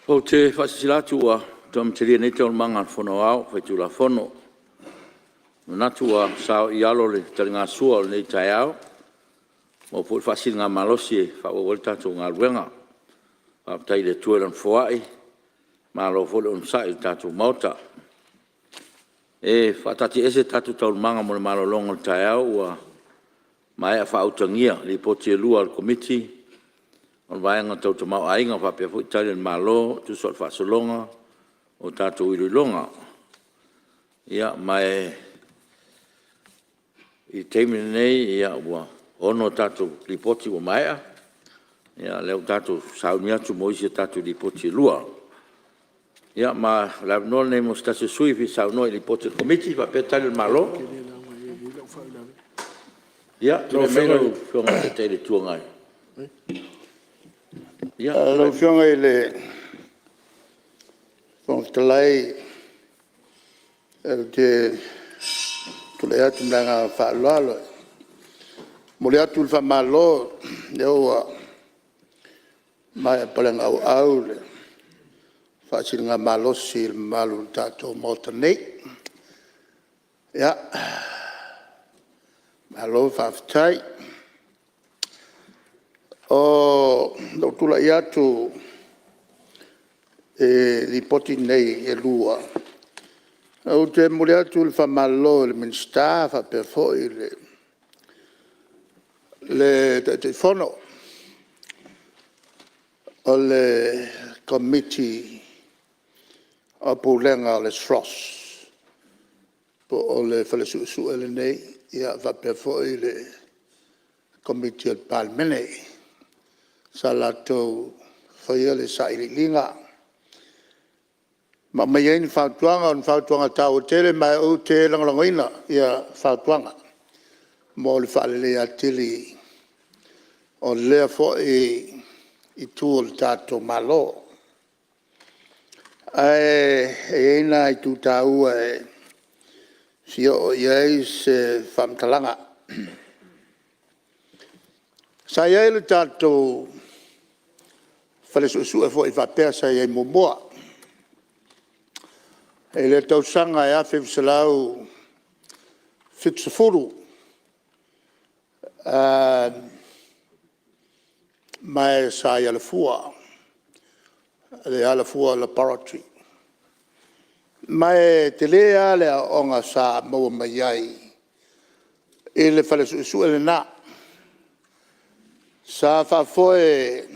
Ou te faasilasila atu ua toe amatalia nei Taualumaga a le Fono Aoao Faitulafono. E manatu ua saoialo le taligasua o lenei taeao, ua maua foi le faasiligamalosi e faaauau ai le tatou galuega. Faafetai i le Atua i Lana foai, malo foi le onosai i le tatou Maota. E faataatiaese tatou Taualumaga mo le malologa o le taeao ua maea faautagia Lipoti e lua a le Komiti o le Vaega Tau le Tamaoaiga faapea foi Tali a le Malo e tusa o le faasologa o tatou iloiloga. Ma i le taimi lenei ua 6 a tatou Lipoti ua maea, o lea ua tatou sauni atu mo isi a tatou Lipoti e lua. Ma o le avanoa lenei mo se tasi o sui usufono e fia saunoa i Lipoti a le Komiti faapea Tali a le Malo. Ia, tulai mai lau Afioga i le Taitai o le Itu Agai. Lau Afioga i le Fofoga Fetalai ou te tulai atu ma le agaga faaaloalo e momoli atu le faamalo lea ua maea palegaauau le faasiligamalosi i le mamalu o le tatou Maota nei. Ia, malo faafetai. O lou tulai atu i Lipoti nei e lua, ou te momoli atu le faamalo i le Minisita faapea foi le Taitaifono o le Komiti o Pulega o le SROS po o le Fale Suesue lenei faapea foi le Komiti a le Palemene sa latou faia le sailiiliga ma aumai ai ni fautuaga. O ni fautuaga taua tele ma ou te lagolagoina fautuaga mo le faaleleia atili o lea foi itu o le tatou Malo. Ae i ai nai itu taua e fia oo i ai se faamatalaga. Sa i ai le tatou Fale Suesue foi faapea sa i ai muamua i le tausaga e 1970, ma sa i Alafua, le Alafua Laboratory. Ma e tele lava le aoaoga sa maua mai ai i le fale suesue lena. Sa faafoe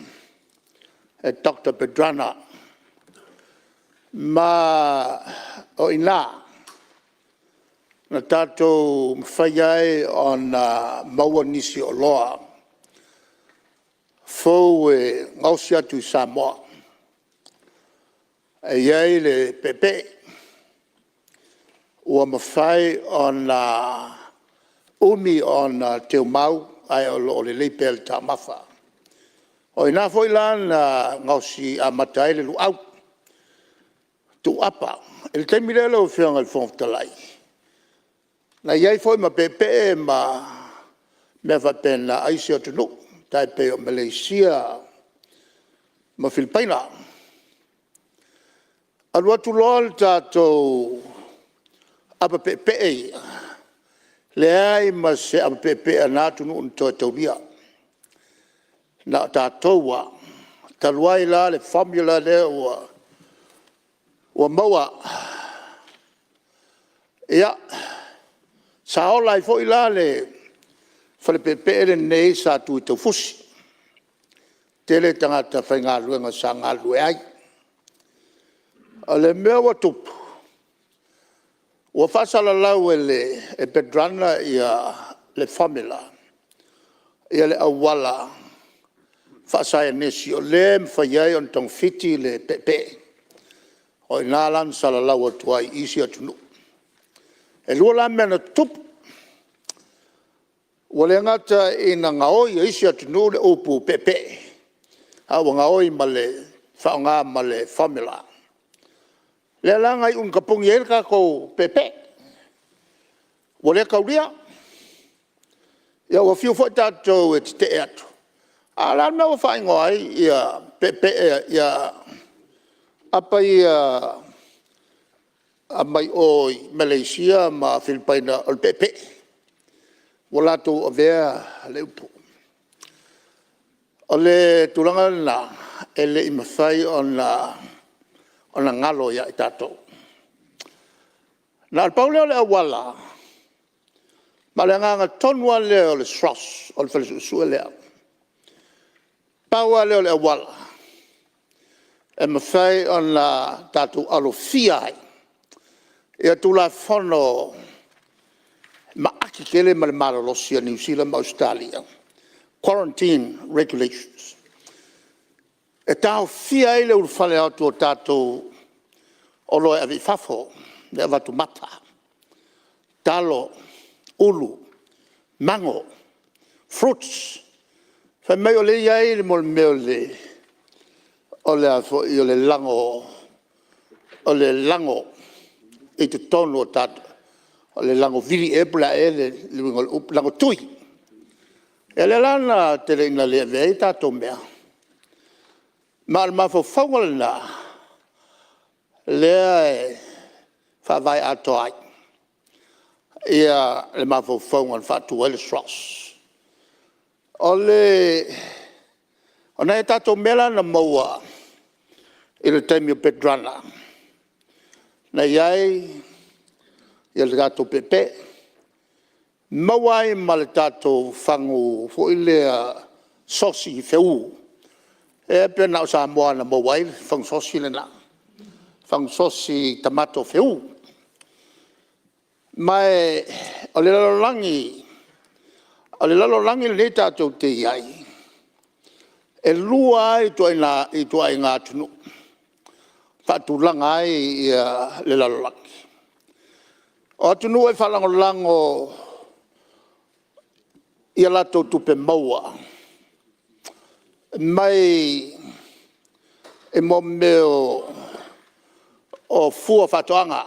e Dr. Pedrana ma o i ina na tatou mafai ai ona maua nisi o oloa fou e gaosi atu i Samoa. E i ai le peepee ua mafai ona umi ona teumau ae o lo o lelei pea i le taumafa. O i ina foi la na gaosi amata ai le luau tuuapa. I le taimi lea lau Afioga i le Fofoga Fetalai, na i ai foi ma peepee ma mea faapena a isi atunuu e tai pei o Maleisia ma Filipaina. Alu atu loa le tatou apa peepee ia, leai ma se apa peepee a na atunuu na toe taulia, na o tatou lava. Talu ai la le formula lea ua maua, ia, sa ola ai foi la le falepeepee lenei sa tu i Taufusi, tele tagata faigaluega sa galulue ai. O le mea ua tupu, ua faasalalau e Pedrana le formula le auala faasaienisi o lea e mafai ai ona togafiti le peepee. O i ina la na salalau atu ai i isi atunuu. E lua la mea na tutupu, ua le gata ina gaoi e isi atunuu le upu peepee, a ua gaoi ma le faaaoga ma le formula. Lea la na iu ina tapuni ai le tatou peepee ua le taulia. Ia ua fiu foi tatou e tetee atu, a o le a le mea ua faaigoa ai peepee Apa ia mai o i Maleisia ma Filipaina o le peepee, ua latou avea le upu. O le tulaga lena e le i mafai ona galo ia i tatou. Na o le pau lea o le auala ma o le agaga tonu lava lea o le SROS o le Fale Suesue lea, pau lava lea o le auala e mafai ona tatou alofia ai Tulafono maati tele ma le malolosi a Niu Sila ma Ausetalia, Quarantine Regulations. E taofia ai le ulufale atu o tatou oloa e ave i fafo, lea e avatu mata, talo, ulu, mago, fruits. Fai mai o lea e i ai le mea o le lago i totonu o tatou, o le lago vili ea po o le a ea le uiga o le upu, lago tui. Ia lea la na tele ina le avea ai tatou mea, ma o le mafaufauga lena lea e faavae atoa ai le mafaufauga na faatu ai le SROS. O nai a tatou mea la na maua i le taimi o Petrana na i ai le tatou peepee, maua ai ma le tatou fagu foi lea sosi feu, lea pe na o Samoa na maua ai le fagu sosi lena, fagu sosi tamato feu. Ma o le lalolagi lenei tatou te i ai, e lua lava ituaiga atunuu e faatulaga ai le lalolagi. O atunuu e faalagolago i a latou tupe maua mai i mea o fua o faatoaga,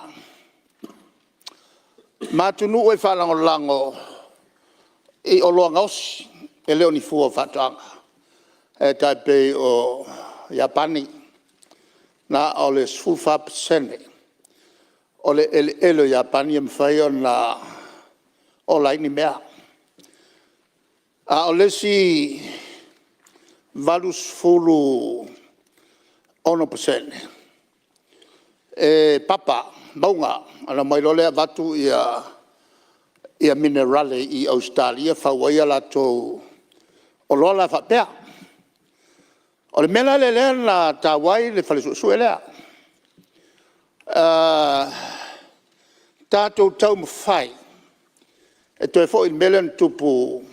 ma atunuu e faalagolago i oloa gaosi, e le o ni fua o faatoaga. E tai pei o Iapani, na o le 14% o le eleele o Iapani e mafai ona ola ai ni mea, a o le isi 86% e papa, mauga. Ona aumai loa lea avatu minerale i Ausetalia fau ai a latou oloa la faapea. O le mea la lea na taua ai le fale suesue lea, tatou taumafai e toe foi i le mea lea na tupu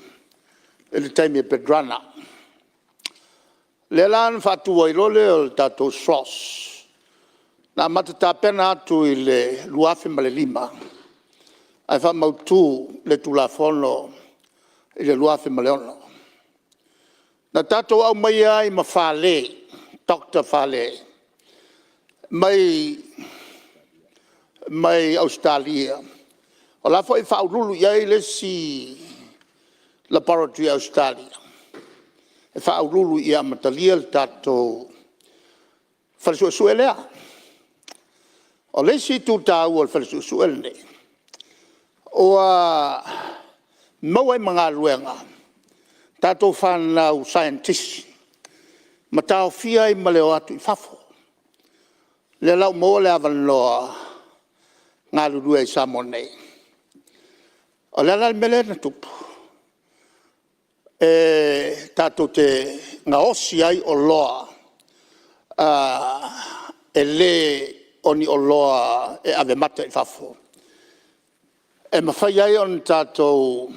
i le taimi o Petrana. Lea la na faatu ai loa lea o le tatou SROS, na amata tapena atu i le 2005 ae faamautu le Tulafono i le 2006. Na tatou aumaia ai ma Farley, Dr. Farley mai Ausetalia, o la e foi e faauluulu i ai le isi Laboratory a Ausetalia e faauluulu ina ia amatalia le tatou fale suesue lea. O le isi itu taua o le fale suesue lenei, ua maua ai ma galuega tatou fanau saienitisi ma taofia ai ma le o atu i fafo. O lea la ua maua le avanoa e galulue ai i Samoa nei. O le a la le mea lea na tupu? E tatou te gaosi ai oloa e le o ni oloa e ave mata i fafo, e mafai ai ona tatou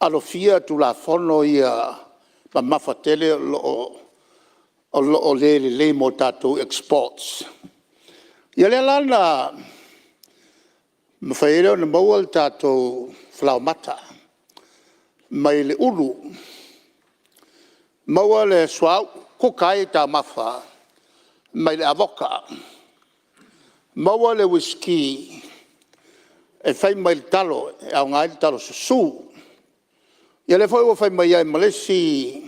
alofia Tulafono ia mamafa tele o lo o le lelei mo tatou exports. Ia lea la na mafai ai lea ona maua le tatou falaoamata mai le ulu, maua le suauu kuka ai taumafa mai le avoka, maua le uisiki e fai mai le talo, e aoga ai le talo susu. Ia lea foi ua fai mai ai ma le isi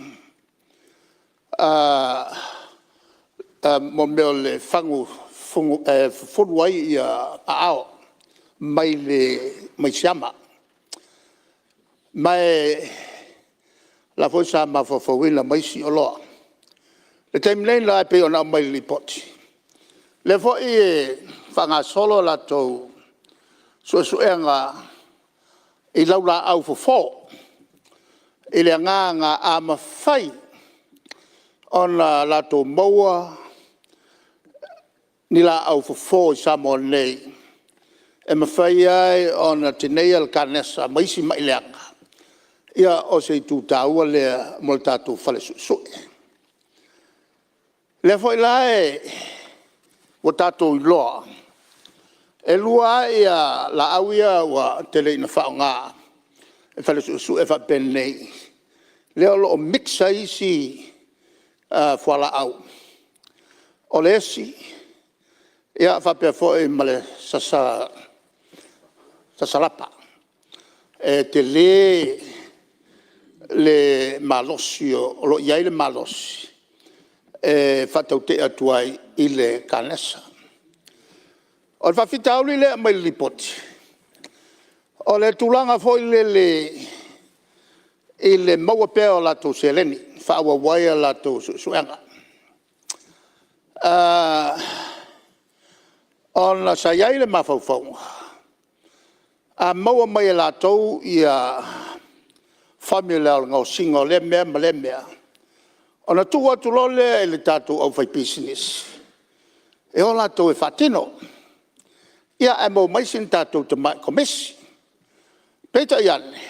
Mo mea o le fagu e fufulu ai aao mai siama. Ma o la foi sa mafaufauina ma isi oloa. O le taimi nei la e pei ona aumai i le Lipoti, o lea foi e faagasolo a latou suesuega i laulaau fofo i le agaga a mafai ona latou maua ni laau fofo i Samoa nei e mafai ai ona tineia le kanesa ma isi mai leaga, ia o se itu taua lea mo le tatou fale suesue. O lea foi la ua tatou iloa e lua lava laau ia ua tele ina faaaoga e fale suesue faapenei, lea o lo o mix ai isi fualaau, o le esi faapea foi ma le sasa lapa. E tele le malosi o lo o i ai le malosi e faatautee atu ai i le kanesa. O le faafitauli lea e aumai i le Lipoti, o le tulaga foi lele i le maua pea o latou seleni e faaauau ai a latou suesuega. Ona sa i ai le mafaufauga, a maua mai e latou ia formula o le gaosiga o lea mea ma lea mea, ona tuu atu loa lea i le tatou aufaipisinisi e o latou e faatino, ia ae maua mai sina tatou tamai komisi. Peitai ane,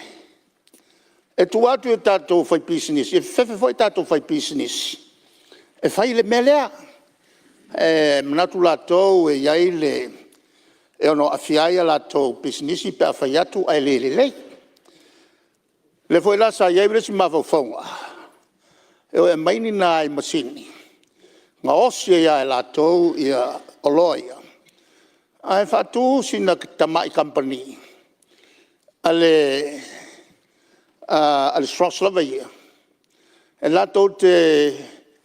e tuu atu i tatou faipisinisi, e fefefe foi tatou faipisinisi e fai le mea lea. E manatu latou e i ai le… e ono aafia ai a latou pisinisi pe a fai atu ae le lelei. O lea foi la sa i ai le isi mafaufauga e o e aumai ni nai masini gaosi ai lava e latou oloa ia ae faatu sina tamai kamupani a le SROS lava ia e latou te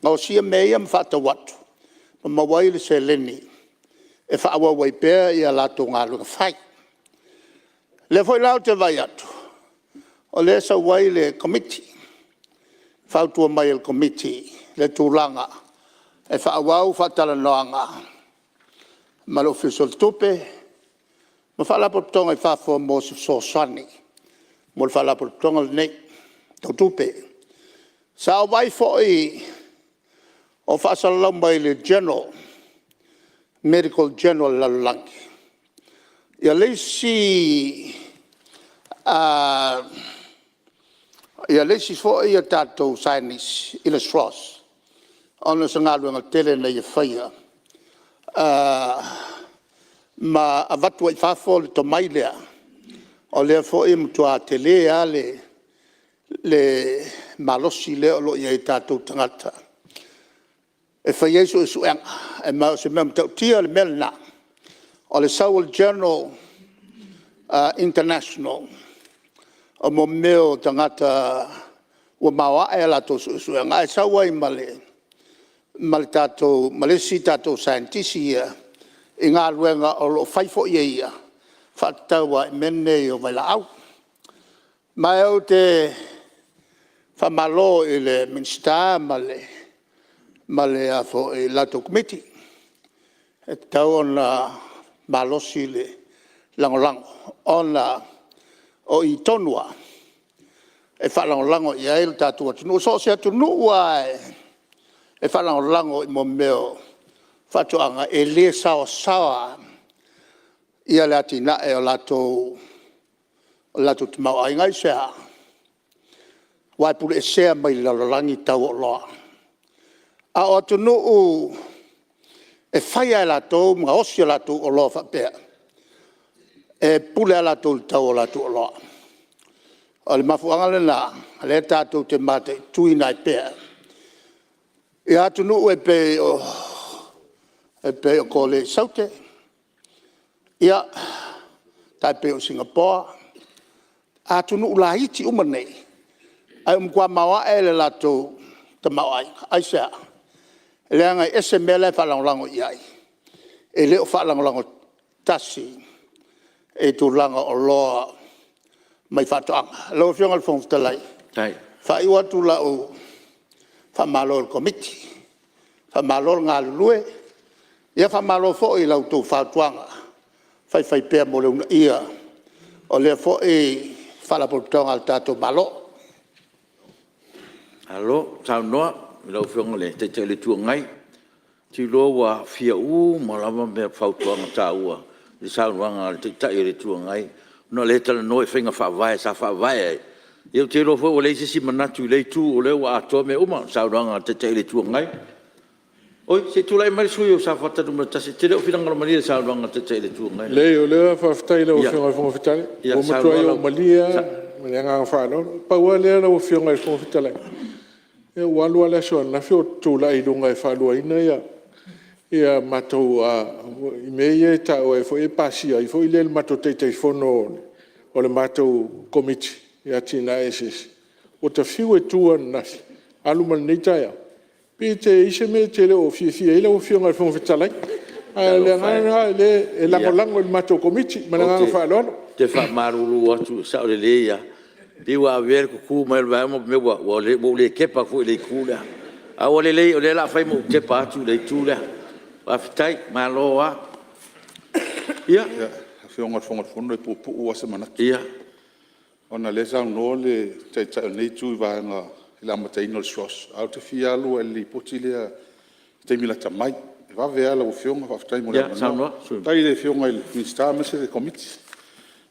gaosia mea ia ma faatau atu ma maua ai le seleni e faaauau ai pea a latou galuega fai. O lea foi la ou te vaai atu o lea e sau ai le Komiti, fautua mai e le Komiti le tulaga e faaauau faatalanoaga ma le Ofisa o le Tupe ma Faalapotopotoga i fafo mo se fesoasoani mo le Faalapotopotoga lenei Tau Tupe. Sa ou vaai foi o faasalalau mai i le Journal, Medical Journal a le lalolagi le isi foi a tatou saienisi i le SROS ona o se galuega tele na ia faia ma avatu ai i fafo le tomai lea, o lea foi e matua tele lava le malosi lea o lo o i ai i tatou tagata e fai ai suesuega. Ma o se mea matautia le mea lena, o le sau o le Journal International o mea o tagata ua maoae a latou suesuega ae sau ai ma le isi tatou saienitisi ia i galuega o lo o fai foi e ia e faatatau lava i mea nei o vailaau. Ma ou te faamalo i le Minisita ma le latou Komiti, e tatau ona malosi le lagolago ona o i tonu lava e faalagolago i ai le tatou atunuu. So o se atunuu lava e faalagolago i mea o faatoaga, e le saoasaoa lava le atinae o le latou tamaoaiga. Aisea? Aua e puleesea mai le lalolagi tau o oloa. A o atunuu e fai lava e latou ma gaosi a latou oloa faapea, e pule lava latou i le tau o latou oloa. O le mafuaaga lena o lea tatou te mataituina ai pea atunuu e pei o Kole i Saute, ia, tai pei o Sigapoa, atunuu laiti uma nei ae ua matua maoae le latou tamaoaiga. Aisea? Leaga e ese mea la e faalagolago i ai, e le o faalagolago tasi i tulaga o oloa mai faatoaga. Lau Afioga i le Fofoga Fetalai, faaiu atu lau faamalo i le Komiti, faamalo le galulue, ia faamalo foi i la outou fautuaga faifaipea mo le uunaia o lea foi Faalapotopotoga a le tatou Malo. Malo saunoa i lau Afioga i le Taitai o le Itu Agai. Ou te iloa ua aofia uma lava fautuaga taua i le saunoaga a le Taitai o le Itu Agai, ona o lea e talanoa i faiga faavae sa faavae ai. Ia ou te iloa foi ua leai se isi manatu i lea itu o lea ua atoa mea uma i le saunoaga a le Taitai o le Itu Agai. Oi, se i tulai mai le sui usufono mo Safata 1, e te le o finagalo malie i le saunoaga a le Taitai o le Itu Agai? Leai o lea faafetai i lau Afioga i le Fofoga Fetalai ua matuai ou malie lava ma le agaga faaaloalo. Pau lava lea lau Afioga i le Fofoga Fetalai, ia ua alu lava le aso ananafi o ou tulai i luga e faaluaina matou mea ia e taua e pasia ai foi lea e le matou Taitaifono o le matou Komiti i atinae eseese. Ua ta fiu e tu ananafi alu ma lenei taeao, pei e i ai se mea e te le o fiafia ai lau Afioga i le Fofoga Fetalai. Ae o le agaga lena o lea e lagolago i le matou Komiti ma le agaga faaaloalo. Ou te faamalulu atu, e sao lelei lava, pei ua avea le tutu mai o le vaega ma mea ua ou le tepa atu foi i le itu lea. Ae ua lelei o lea o le a fai ma ou tepa atu i le itu lea. Faafetai, malo lava. Ia. Lau Afioga i le Fofoga Fetalai e puupuu lava se manatu. Ona o lea e saunoa le Taitai o lenei Itu i vaega i le amataina o le SROS, ae ou te fia alu lava i le Lipoti lea i le taimi lata mai. E vave lava lau Afioga faafetai mo le avanoa. Faafetai i le Afioga i le Minisita aemaise le Komiti. E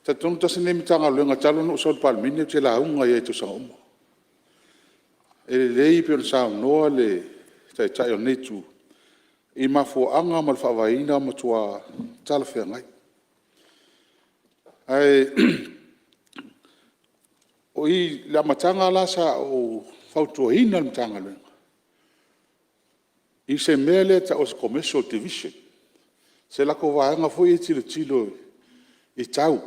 talitonu tasi lenei Matagaluega talu ona ou sau i le Palemene ou te lauga ai lava i tausaga uma. E lelei pei ona saunoa le Taitai o lenei Itu i mafuaaga ma le faavaeina matua talafeagai. Ae o i i le amataga la sa ou fautuaina le Matagaluega i se mea lea e tau o se Commercial Division, se latou vaega foi ia e tilotilo i tau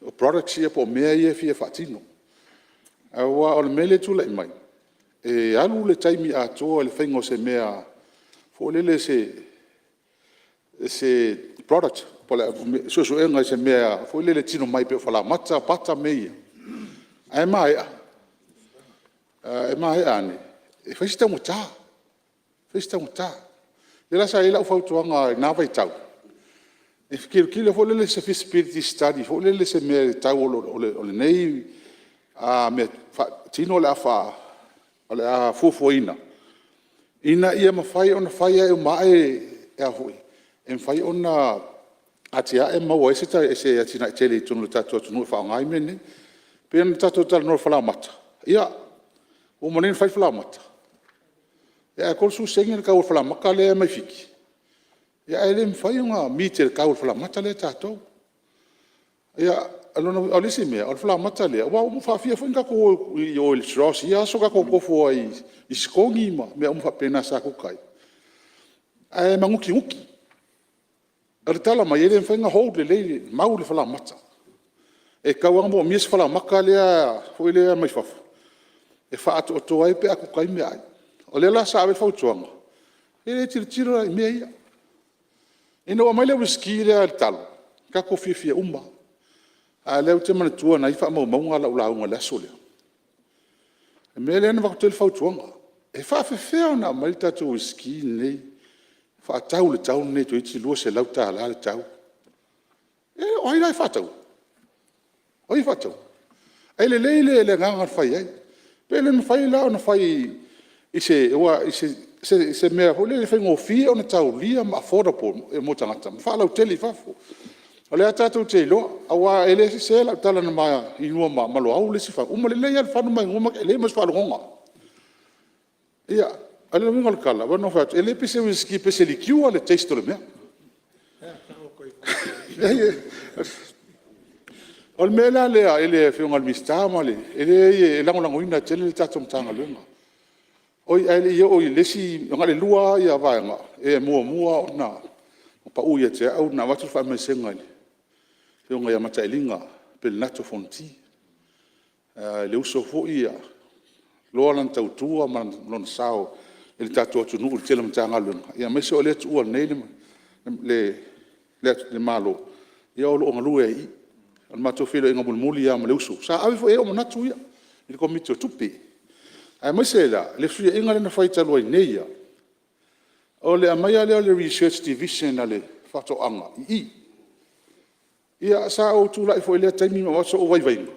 o products ia po o mea ia e fia faatino. Aua o le mea lea e tulai mai, e alu le taimi atoa i le faiga o se mea foi lele se product po o le suesuega i se mea foi lele e tino mai pei o falaoamata, pata mea ia, ae maea ane e fai si taugata, fai si taugata. O lea la sa i ai lau fautuaga i lena vaitau, e tilotilo foi lele i se feasibility study foi lele i se mea i le tau o lenei meatino o le a fuafuaina ina ia mafai ona fai ae uma ae e mafai ona atia'e ma maua ai se atinae tele i totonu o le tatou atunuu e faaaoga ai mea nei. E pei ona tatou talanoa i le falaoamata, ia ua uma nei ona fai le falaoamata, ae 30sene le tau o le falaoamata lea e aumai Fiti, ae le mafai ona meet e le tau o le falaoamata lea tatou. O le isi mea, o le falaoamata lea, aua ua faafia foi ona tatou o i o i le SROS i ia aso tatou nonofo ai i sikogi ma mea uma faapena sa kuka ai, ae manutinuti. O le tala mai e le mafai ona hold lelei, mau le falaoamata, e tatau lava ona manaomia se falaoamata foi lea mai fafo e faaatoatoa ai pe a kuka ai meaai. O lea la sa ave ai le fautuaga, pe le tilotilo la i mea ia. Ina ua aumai le uisiki lea i le talo, tatou fiafia uma lava. A o lea ou te manatua o lena e i ai faamaumauga o lau lauga i le aso lea. O le mea lea na avatu ai le fautuaga, e faapefea ona aumai le tatou uisiki lenei faatau i le tau lenei toeitiiti $200 le tau? O ai la e faataua? O ai e faataua? Ae lelei le agaga na fai ai. Pe le mafai la ona fai i se mea foi lele e faigofie ona taulia ma affordable mo tagata ma faalautele i fafo. O lea tatou te iloa aua e le sese lau tala na ma inu ma Loau le isi fagu, uma lelei lava le fagu ma inu e leai ma se faalogoga. Ia, o le uiga o le tala aua ne i ou fai atu, e le pei se uisiki pei se likiua le taste o le mea. O le mea la lea i le Afioga i le Minisita ma le… E leai e lagolagoina tele le tatou Matagaluega. Oi ae le i oo i le isi… na o le lua lava vaega e muamua ona pau ia te au ona avatu le faamaisega i le Afioga ia Mataelima Pelenato Fonoti, le uso foi iloa lana tautua ma lona sao i le tatou atunuu i le tele o Matagaluega aemaise o lea e tuua nei le Malo o lo o galue ai i i. O le matou feiloaiga mulimuli lava ma le uso, sa ave foi i ai o'u manatu ia i le Komiti o Tupe. Aemaise ai la le fesuiaiga lea na fai talu ai nei lava, o le aumaia lea o le Research Division a le Faatoaga i i. Ia sa ou tulai foi i lea taimi ma avatu so'u vaivaiga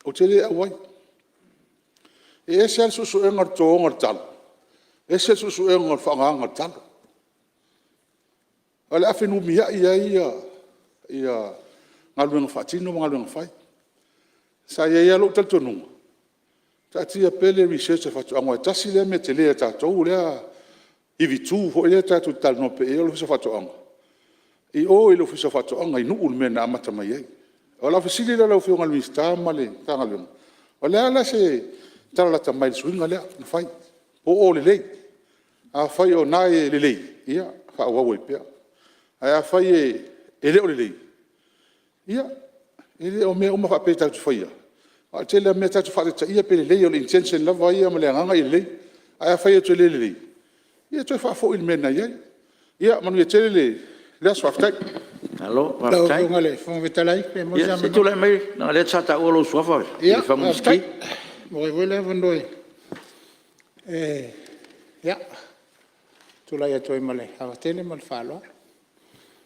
ou te le auai. E ese lava le suesuega o le totoina o le talo ese le suesuega o le faaaogaina o le talo. O le a fenumiai ai galuega faatino ma galuega fai. Sa i ai lava lo'u talitonuga taatia pea le research a Faatoaga aua e tasi lea mea tele a tatou lea ivitu foi lea tatou te talanoa pea i ai o le Ofisa o Faatoaga, i o i le Ofisa o Faatoaga i Nuu le mea na amata mai ai. O lau fesili la i lau Afioga i le Minisita ma le Matagaluega, o le a la se tala lata mai i le suiga lea na fai? Po o lelei? Afai o lena e lelei, ia faaauau ai pea. Ae afai e le o lelei, ia e le o mea uma faapea tatou te faia, aua o le tele lava o mea tatou te faataitaia pe lelei, o le intention lava ia ma le agaga ia lelei. Ae afai e te le lelei, ia toe faafoi i le mea na i ai. Ia manuia tele le aso. Faafetai. Malo Lau faafetai. Afioga i le Fofoga Fetalai pe maua se Ia se i avanoa. tulai mai leaga o lea sa taua lou suafa Ia Lefaga ma faafetai, Masetogi. ua maua foi le avanoa e tulai atu ai ma le ava tele ma le faaaloalo. E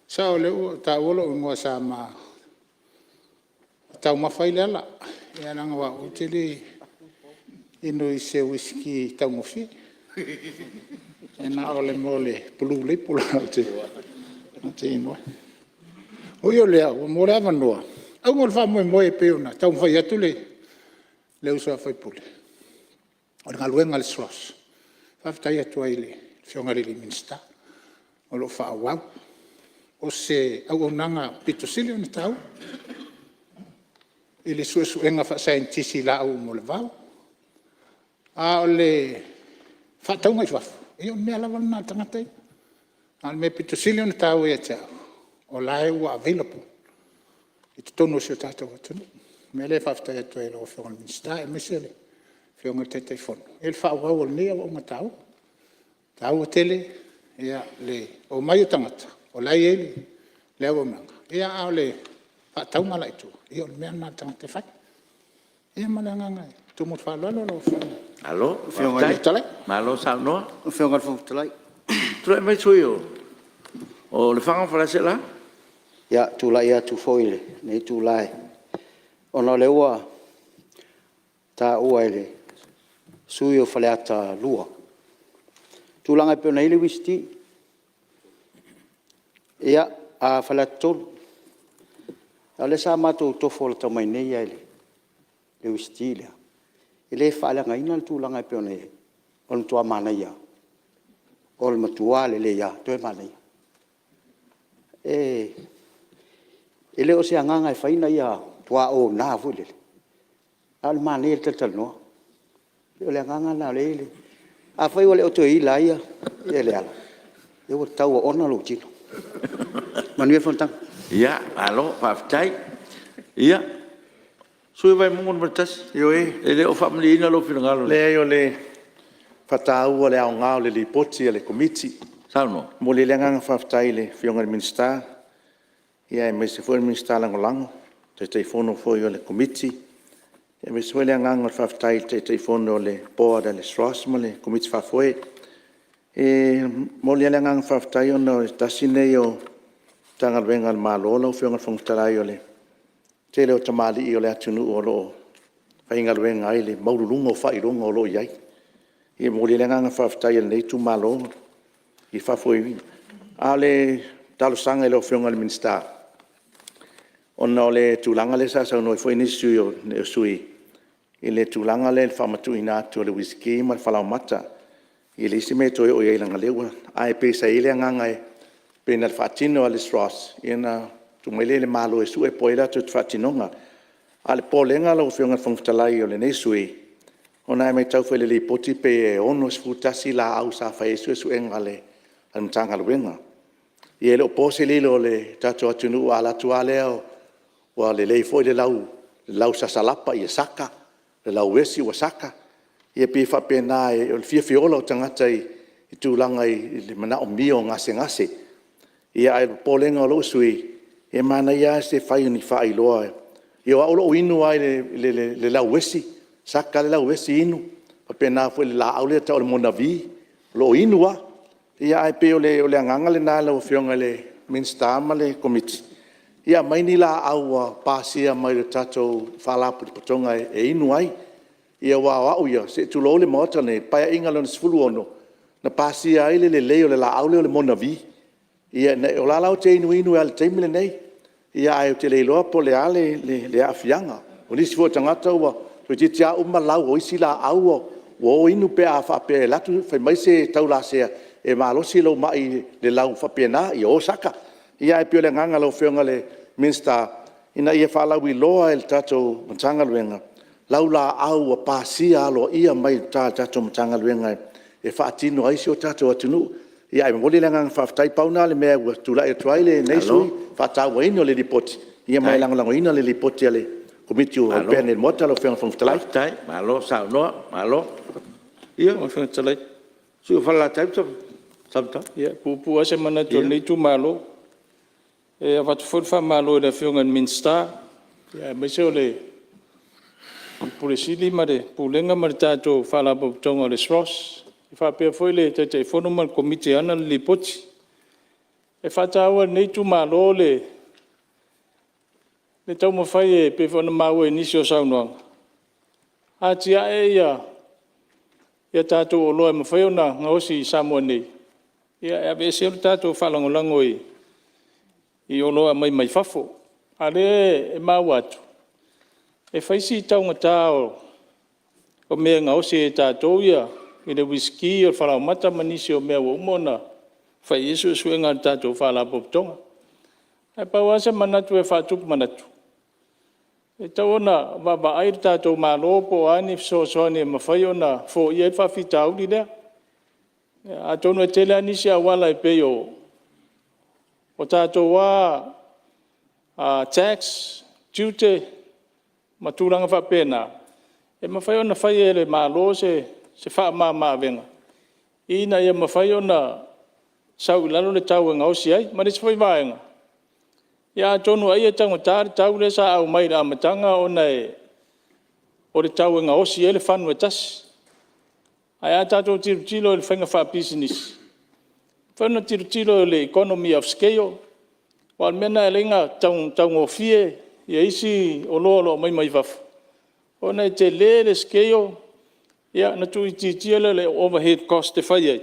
sao o lea ua taua lo'u igoa sa ma taumafa ai Leala, ae leaga o au ou te le inu i se uisiki taugofie, e na o le mea o le Blue Label ou te inu ai. Ui o lea ua maua le avanoa, auga o le faamoemoe e pei ona taumafai atu le uso a sui usufono, o le galuega a le SROS, e faafetai atu ai i le Afioga i le Minisita o lo o faaauau. O se auaunaga aupito sili ona taua i le suesuega faasaienitisi i laau mo le vao. A o le faatauga i fafo, ia o le mea lava lena a le tagata ia. A o le mea e pito sili ona taua ia te au, o la e ua available i totonu o si o tatou atunuu. O le mea lea e faafetai atu ai i lau Afioga i le Minisita aemaise le Afioga i le Taitaifono i le faaauau o lenei auaunaga taua. E taua tele le omai o tagata o la e i ai le auaunaga, a o le faatauga la i tua, ia o le mea lena a le tagata e fai. Ia ma le agaga e tumu i le faaaloalo lau Afioga i le Malo Fofoga Fetalai. faafetai, malo saunoa. Lau Afioga i le Fofoga Fetalai… Tulai mai le sui usufono mo Lefaga ma Faleaseela. Ia, e tulai atu foi i lenei itula ona o lea ua taua e le sui usufono o Faleata 2 le tulaga e pei ona i ai le uisiki. Ia, Faleata 3, a o lea sa matou tofo lata mai nei lava i le uisiki lea, e le faaleagaina le tulaga e pei ona i ai, o le matua manaia lava. O le matua lelei lava, toe manaia. E le o se agaga e fai ina ia matua ona foi lele, a o le manaia o le talatalanoa. E pei o le agaga lena o lea e i ai le… Afai ua le o toe ila ai Leala, ia ua tau oona lou tino. Manuia le fonotaga. Ia, malo faafetai. Ia, le sui usufono mo Vaimauga 1, Ioe. E le o faamalieina lou finagalo? Leai o le faataua o le aoga o le Lipoti a le Komiti. Saunoa. E momoli ai le agaga faafetai i le Afioga i le Minisita aemaise foi o le Minisita Lagolago, Taitaifono foi o le Komiti, aemaise foi le agaga o le faafetai i le Taitaifono o le Board a le SROS ma le Komiti Faafoe. E momoli lava le agaga faafetai ona o le tasi lenei o Matagaluega a le Malo lau Afioga i le Fofoga Fetalai, o le tele o tamalii o le atunuu o lo o faigaluega ai i le maualuluga o faailoga o lo o i ai. E momoli ai le agaga faafetai o lenei itumalo i le faafoeina. A o le talosaga i lau Afioga i le Minisita, ona o le tulaga lea sa saunoa ai foi nisi o sui usufono i le tulaga lea i le faamatuuina atu o le uisiki ma le falaoamata. E leai se mea e toe oo i ai leaga o lea ua… Ae pei sa i ai le agaga pei na ona faatino lava e le SROS ona tuu mai lea i le Malo e sue po o ai latou te faatinoina. A o le popolega lau Afioga i le Fofoga Fetalai o lenei sui usufono, ona a matau foi i le Lipoti pei e 61 laau sa fai ai suesuega a le Matagaluega. Ia e le o po se lilo i le tatou atunuu a alu atu lava lea ua lelei foi le lau sasalapa ia saka, o le lauesi ua saka. Ia pei e faapena o le fiafia ola o tagata i le tulaga i le manaomia o gasegase. Ae o le popolega o lou sui usufono, e manaia lava le fai o ni faailoa. Ia o au o lou inu lava i le lauesi, saka lava le lauesi inu, faapena foi i le laau lea e tau o le monavie, o lou inu lava. Ae pei o le agaga lena lau Afioga i le Minisita ma le Komiti, ia aumai ni laau ua pasia mai e le tatou Faalapotopotoga e inu ai. Aua o au ia, se i tulou le Maota lenei, o le Paeaiga Lona XVI na pasia ai le lelei o le laau lea o le monavie. O la e la ou te inuinu ai lava i le taimi lenei, ae ou te le iloa po o le a le aafiaga. O nisi foi o tagata toeitiiti lava uma lau o isi laau ua o inu pe a faapea e alu atu fai mai se taulasea e malosi lou mai i le lau faapena, ia o saka. Ae pei o le agaga i lau Afioga i le Minisita, ina ia faalauiloa e le tatou Matagaluega laulaau ua pasia aloaia mai i uta i le tatou Matagaluega e faatino ai si o tatou atunuu. Ae momoli le agaga faafetai. Pau lena o le mea ua tulai atu ai lenei sui usufono i le faatauaina o le Lipoti, ma e lagolagoina le Lipoti a le Komiti ua opea nei i le Maota lau Afioga i le Fofoga Fetalai. Faafetai, malo saunoa, malo. Ia le sui usufono mo Falelatai ma Samatau. Ia, e puupuu lava se manatu o lenei itumalo. E avatu foi le faamalo i le Afioga i le Minisita aemaise o le Ofisa Sili o le Pulega ma le tatou Faalapotopotoga o le SROS, faapea foi le Taitaifono ma le Komiti e ana le Lipoti. E faataua e lenei itumalo le taumafai e pei foi ona maua i nisi o saunoaga, atiae ia tatou oloa e mafai ona gaosi i Samoa nei e aveese ai le tatou faalagolago i oloa e aumai mai fafo. A o lea e maua atu, e fai si taugata o mea e gaosi ai e tatou le uisiki, o le falaoamata ma nisi o mea ua uma ona fai i ai suesuega a le tatou Faalapotopotoga. Ae pau lava se manatu e faatupu manatu, e tatau ona vaavaai le tatou Malo po o a ni fesoasoani e mafai ona foia ai le faafitauli lea. Atonu e tele lava nisi auala e pei o tatou lava tax, tiute ma tulaga faapena, e mafai ona fai e le Malo se faamama-avega ina ia mafai ona sau i lalo le tau e gaosi ai. Ma le isi foi vaega, ia atonu ai e taugata le tau lea sa aumai i le amataga ona o le tau e gaosi ai le fagu e tasi. Ae a tatou tilotilo i le faiga faapisinisi, e mafai ona tilotilo i le economy of scale, aua o le mea lena e ala ai ona taugofie isi oloa o lo o aumai mai fafo, ona e tele le scale, ona tuuitiitia lea o le overhead cost e fai ai.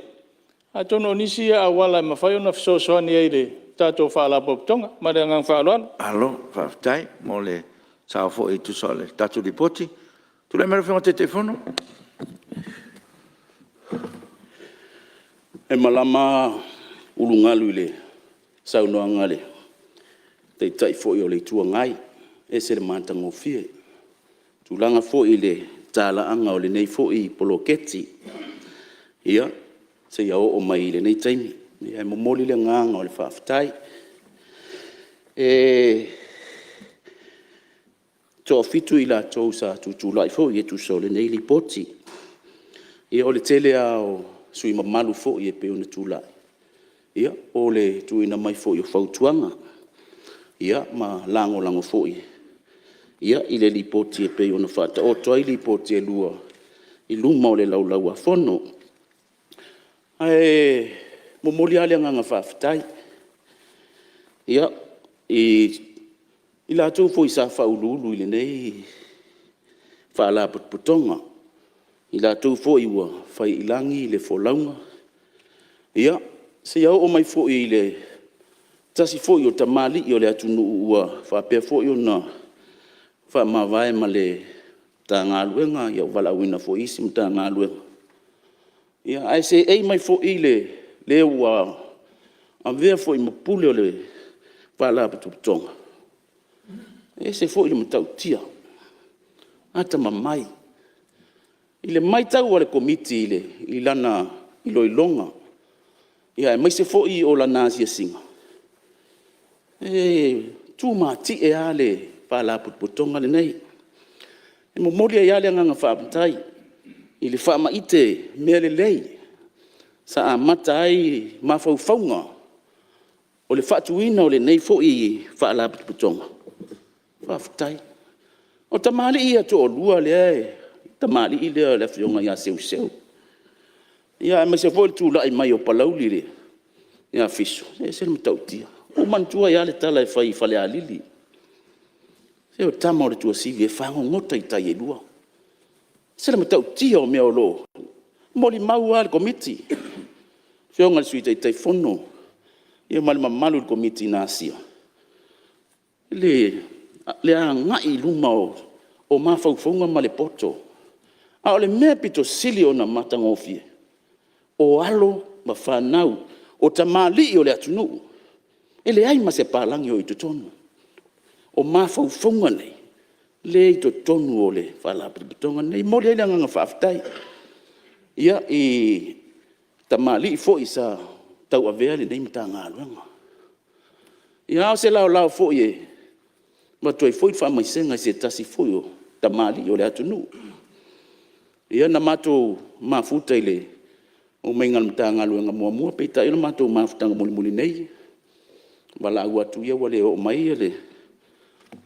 Atonu o nisi ia auala e mafai ona fesoasoani ai i le tatou Faalapotopotoga. Ma le agaga faaaloalo. Malo faafetai mo le sao foi e tusa o le tatou Lipoti. Tulai mai lau Afioga i le Taitaifono. E malama ulugalu i le saunoaga a le Taitai foi o le Itu Agai, e ese le matagofie. I tulaga foi i le talaaga o lenei foi poloketi seia oo mai i lenei taimi. E momoli le agaga o le faafetai. E toafitu i latou sa tutulai foi e tusa o lenei Lipoti. Ia o le tele lava o sui usufono mamalu foi e pei ona tulai, o le tuuina mai foi o fautuaga ma lagolago foi i le Lipoti e pei ona faataoto ai Lipoti e lua i luma o le Laulau-a-Fono. Ae momoli lava le agaga faafetai i latou foi sa faauluulu i lenei Faalapotopotoga, i latou foi ua fai i lagi le folauga, ia, seia oo mai foi i le tasi foi o tamalii o le atunuu ua faapea foi ona faamavae ma le Matagaluega, ua valaauina foi i isi Matagaluega, ae seei mai foi le ua avea foi ma pule o le Faalapotopotoga, e ese foi le matautia, atamamai. I le matau a le Komiti i lana iloiloga aemaise foi o lana asiasiga, e tumatie lava le Faalapotopotoga lenei. E momoli ai lava le agaga faafetai. i le faamaite mea lelei sa amata ai mafaufauga o le faatuina o lenei foi Faalapotopotoga, faafetai. O tamalii ia e toalua lea, le tamalii lea o le Afioga ia Seuseu, aemaise foi le tulai mai o Palauli ia Fiso, e ese le matautia. Ua ou manatua ai lava le tala e fai i Falealili, se o tama o le Tuasivi e fagogota i tai e lua. E ese le matautia o mea o lo o… E molimau lava le Komiti, le Afioga i le Sui Taitaifono ma le mamalu o le Komiti na asia le agai i luma o mafaufauga ma le poto. A o le mea pito sili ona matagofie, o alo ma fanau, o tamalii o le atunuu, e leai ma se palagi o i totonu. O mafaufauga nei lea e i totonu o le Faalapotopotoga lenei. E momoli ai le agaga faafetai i tamalii foi sa tauavea lenei Matagaluega. Ia, a o se laolao foi e avatu ai foi le faamaisega i se tasi foi o tamalii o le atunuu. Ia na matou mafuta i le omaiga a le Matagaluega muamua, peitai o le matou mafutaga mulimuli nei. Valaau atu ua le oo mai le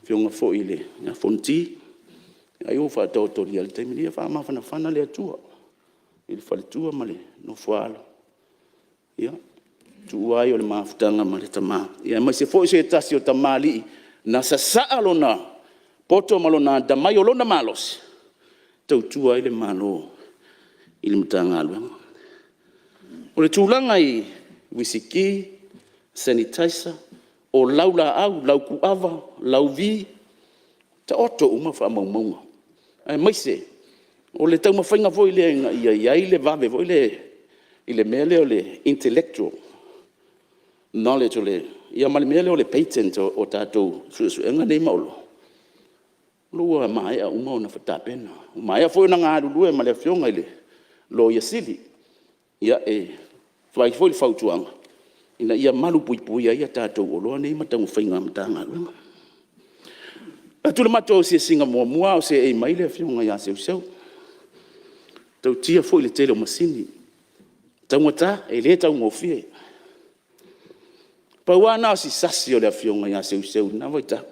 afioga foi ia Fonoti, ai ua faataotolia i le taimi nei. Ia faamafanafana le Atua i le faletua ma le nofo a alo i le tuua ai o le mafutaga ma le tama, aemaise foi o se tasi o tamalii na sasaa lona poto ma lona atamai, o lona malosi e tautua ai le Malo i le Matagaluega. O le tulaga i uisiki, sanitizer, o laulaau, laupuava, lauvi, taoto uma faamaumauga aemaise o le taumafaiga foi lea ina ia i ai le vave foi lea i le mea lea o le intellectual knowledge ma le mea lea o le patent o tatou suesuega nei ma oloa, o lea ua maea uma ona tapena. Ua maea foi ona galulue ma le afioga i le Loia Sili e fai foi le fautuaga ina ia malupuipuia ai tatou oloa nei ma taumafaiga a Matagaluega. E alu atu le matou asiasiga muamua a o seei mai le afioga ia Seuseu, e matautia foi le tele o masini, e taugata e le taugofie. Pau lava lena o si sasi o le afioga ia Seuseu i lena vaitau,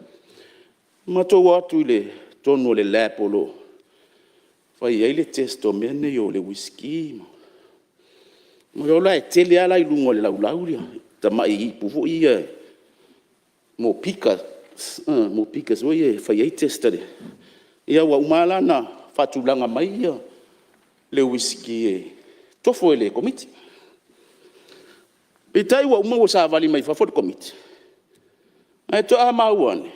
matou o atu i totonu o le lab o lo o fai ai le test o mea nei o le uisiki ma… E tele lava la i luga o le laulau tamai ipu foi ia mo beakers foi ia e fai ai test a le… Ia ua uma lava la ona faatulaga mai le uisiki e tofo e le Komiti. Peitai ua uma ua savali mai fafo le Komiti ae faatoa maua ane,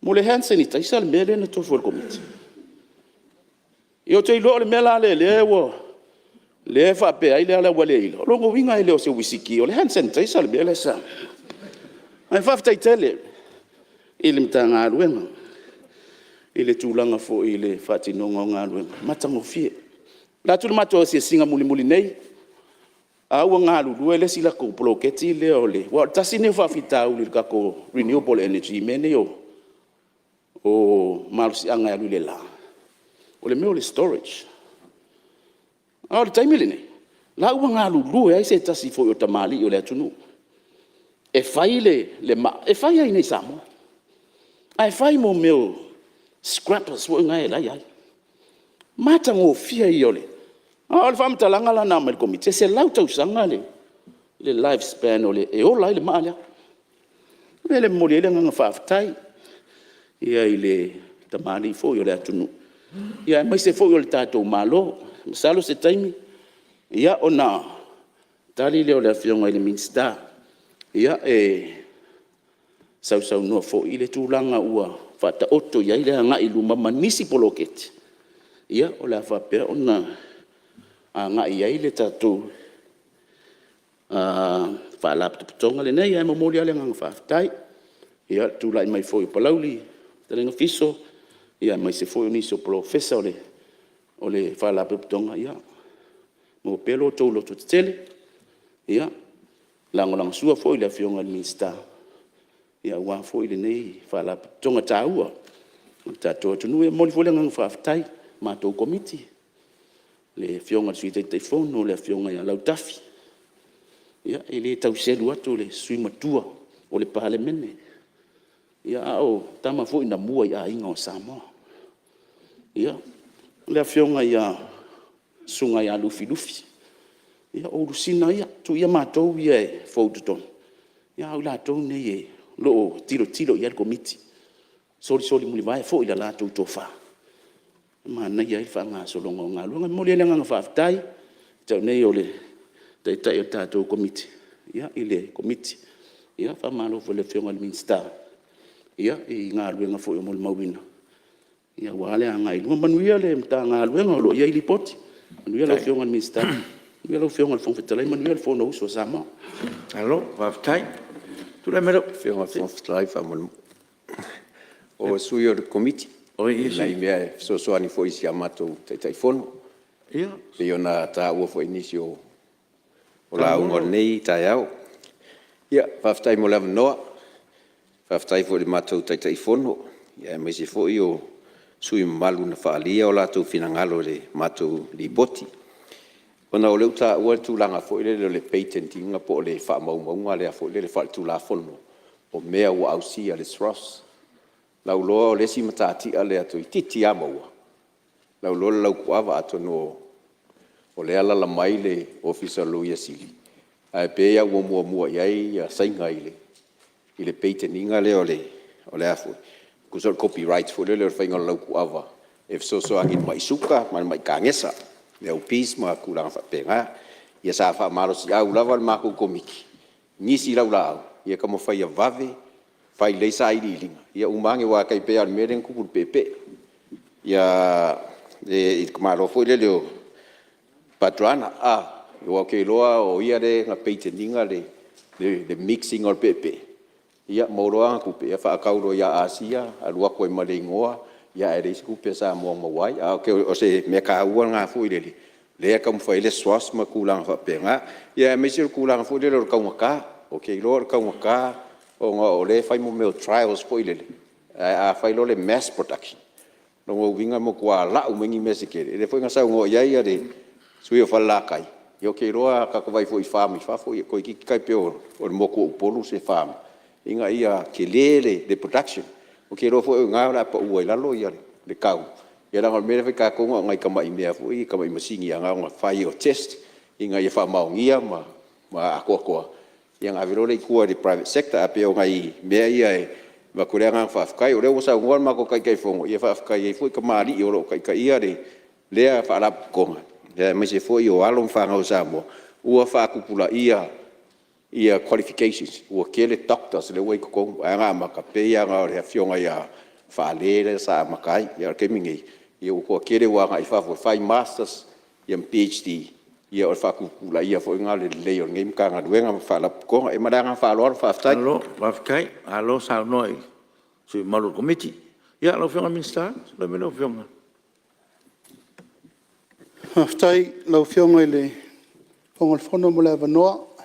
mo le hand sanitizer le mea lea na tofu e le Komiti. Ia ou te iloa o le mea la lea e faapea ai le aualeila, o lona uiga e le o se uisiki o le hand sanitizer le mea la e sa… Ae faafetai tele i le Matagaluega i le tulaga foi o le faatinoga o galuega, matagofie. E alu atu le matou asiasiga mulimuli nei, a ua galulue le isi latou poloketi lea aua o le tasi lenei o faafitauli i le tatou renewable energy i mea nei o malosiaga e alu i le la, o le mea o le storage. A o le taimi lenei, o la ua galulue ai se tasi foi o tamalii o le atunuu e fai le maa, e fai lava i inei i Samoa, ae fai mo mea o scrappers foi na e i ai. Matagofie ia o le… A o le faamatalaga la na aumai e le Komiti, e 100 tausaga le life span e ola ai le maa lea. O le mea lea e momoli ai le agaga faafetai i le tamalii foi o le atunuu aemaise foi o le tatou Malo. Masalo o se taimi ona tali lea o le Afioga i le Minisita e sausaunoa foi i le tulaga ua faataoto i ai le agai i luma ma nisi poloketi o le a faapea ona agai i ai le tatou Faalapotopotoga lenei. Ae momoli lava le agaga faafetai i le tulai mai foi o Palauli le Fetalaiga Fiso aemaise foi o nisi o Polofesa o le Faalapotopotoga, ia maua pea lo outou lototetele, e lagolagosua foi i le Afioga i le Minisita aua foi lenei Faalapotopotoga taua o le tatou atunuu. E momoli foi le agaga faafetai i le matou Komiti. le Afioga i le Sui Taitaifono le Afioga ia Lautafi. Ia, e le tau selu atu le sui usufono matua o le Palemene, a o tama foi na mua i aiga o Samoa. Ia, le Afioga i le Susuga ia Lufilufi, ia o ulusina ia, tuu ia matou ia e fou i totonu, a o i latou nei o lo o tilotilo i ai le Komiti, solisoli mulivae foi i le latou tofa e manaia ai le faagasologa o galuega. E momoli ai le agaga faafetai ia te au nei o le Taitai o le tatou Komiti i le Komiti. Ia faamalo foi i le Afioga i le Minisita i galuega foi ua molimauina aua le agai i luma. Manuia le Matagaluega o lo o i ai Lipoti, manuia lau Afioga i le Minisita, manuia lau Afioga i le Fofoga Fetalai, manuia le Fonousu a Samoa. Malo faafetai. Tulai mai lau Afioga i le Fofoga Fetalai faamolemole. O sui o le Komiti i nai mea e fesoasoani foi i si a matou Taitaifono pei ona taua foi i nisi o lauga o lenei taeao. Ia faafetai mo le avanoa, faafetai foi i le matou Taitaifono aemaise foi o sui usufono mamalu na faaalia o latou finagalo i le matou Lipoti. Ona o lea ua taua le tulaga foi lele o le patent ina po o le faamaumauga lea foi lele faaletulafono o mea ua ausia e le SROS. O lau iloa o le isi matatia lea toeitiiti lava maua, o lau iloa o le laukuava. Atonu o lea e alaala mai le Ofisa o le Loia Sili, ae pei lava ua muamua i ai Saina i le patent ina lea o le tusa o le copyright foi lele o le faiga o le laukuava e fesoasoani i le mai suka ma le mai kanesa, le obese ma tulaga faapena. Ia sa faamalosiau lava le matou Komiti i nisi laulaau ia taumafai ia vave fai lelei sailiiliga ia uma ane aua e tai pei lava o le mea lea na tupu i le peepee i le tamaloa foi lele o Padrana. Aua ou te iloa o ia lea na patent ina le mix ina o le peepee ia maua loa ana tupe faatau loa ia Asia alu atu ai ma le igoa ae leai se tupe a Samoa o maua ai. Ae o se mea taua lena foi lele lea e taumafai ai le SROS ma tulaga faapena. Ia aemaise o le tulaga foi lele o le taugata. Ou te iloa o le taugata ona o lea e fai mo mea o trials foi lele, ae a fai loa le mass production, o lona uiga e matua lau mai ni mea se tele. Lea foi na saunoa i ai le sui usufono o Falelatai, ia ou te iloa a ta vaai foi i farm i fafo toeitiiti tai pei o le motu o Upolu se farm ina ia tele le production. Ou te iloa foi o i ina o le a pau ai i lalo le tau, ia leaga o le mea lea e fai e tatou na o nai tamai mea foi ia tamai masini na ona fai o test ina ia faamaonia ma atoatoa, ia ona ave loa lea i tua i le private sector. Ae pei o nai mea ia e avatu ai le agaga faafetai. O lea ua saunoa le matou Taitaifono, ia e faafetai ai foi tamalii o lo o taitaia lea Faalapotopotoga, aemaise foi o alo ma fanau a Samoa ua faatupulaia qualifications, ua tele doctors lea ua i totonu. Ae na amata e pei lava na o le Afioga ia Faale lea sa amata ai, a o le taimi lenei, ua toatele ua agai i fafo e fai masters ma PhD, ia o le faatupulaia foi lena o le lelei o lenei Matagaluega ma Faalapotopotoga. Ia ma le agaga faaaloalo faafetai. Malo faafetai, malo saunoa i le sui usufono mamalu o le Komiti. Ia lau Afioga i le Minisita, tulai mai lau Afioga. Faafetai i lau Afioga i le Fofoga o le Fono mo le avanoa e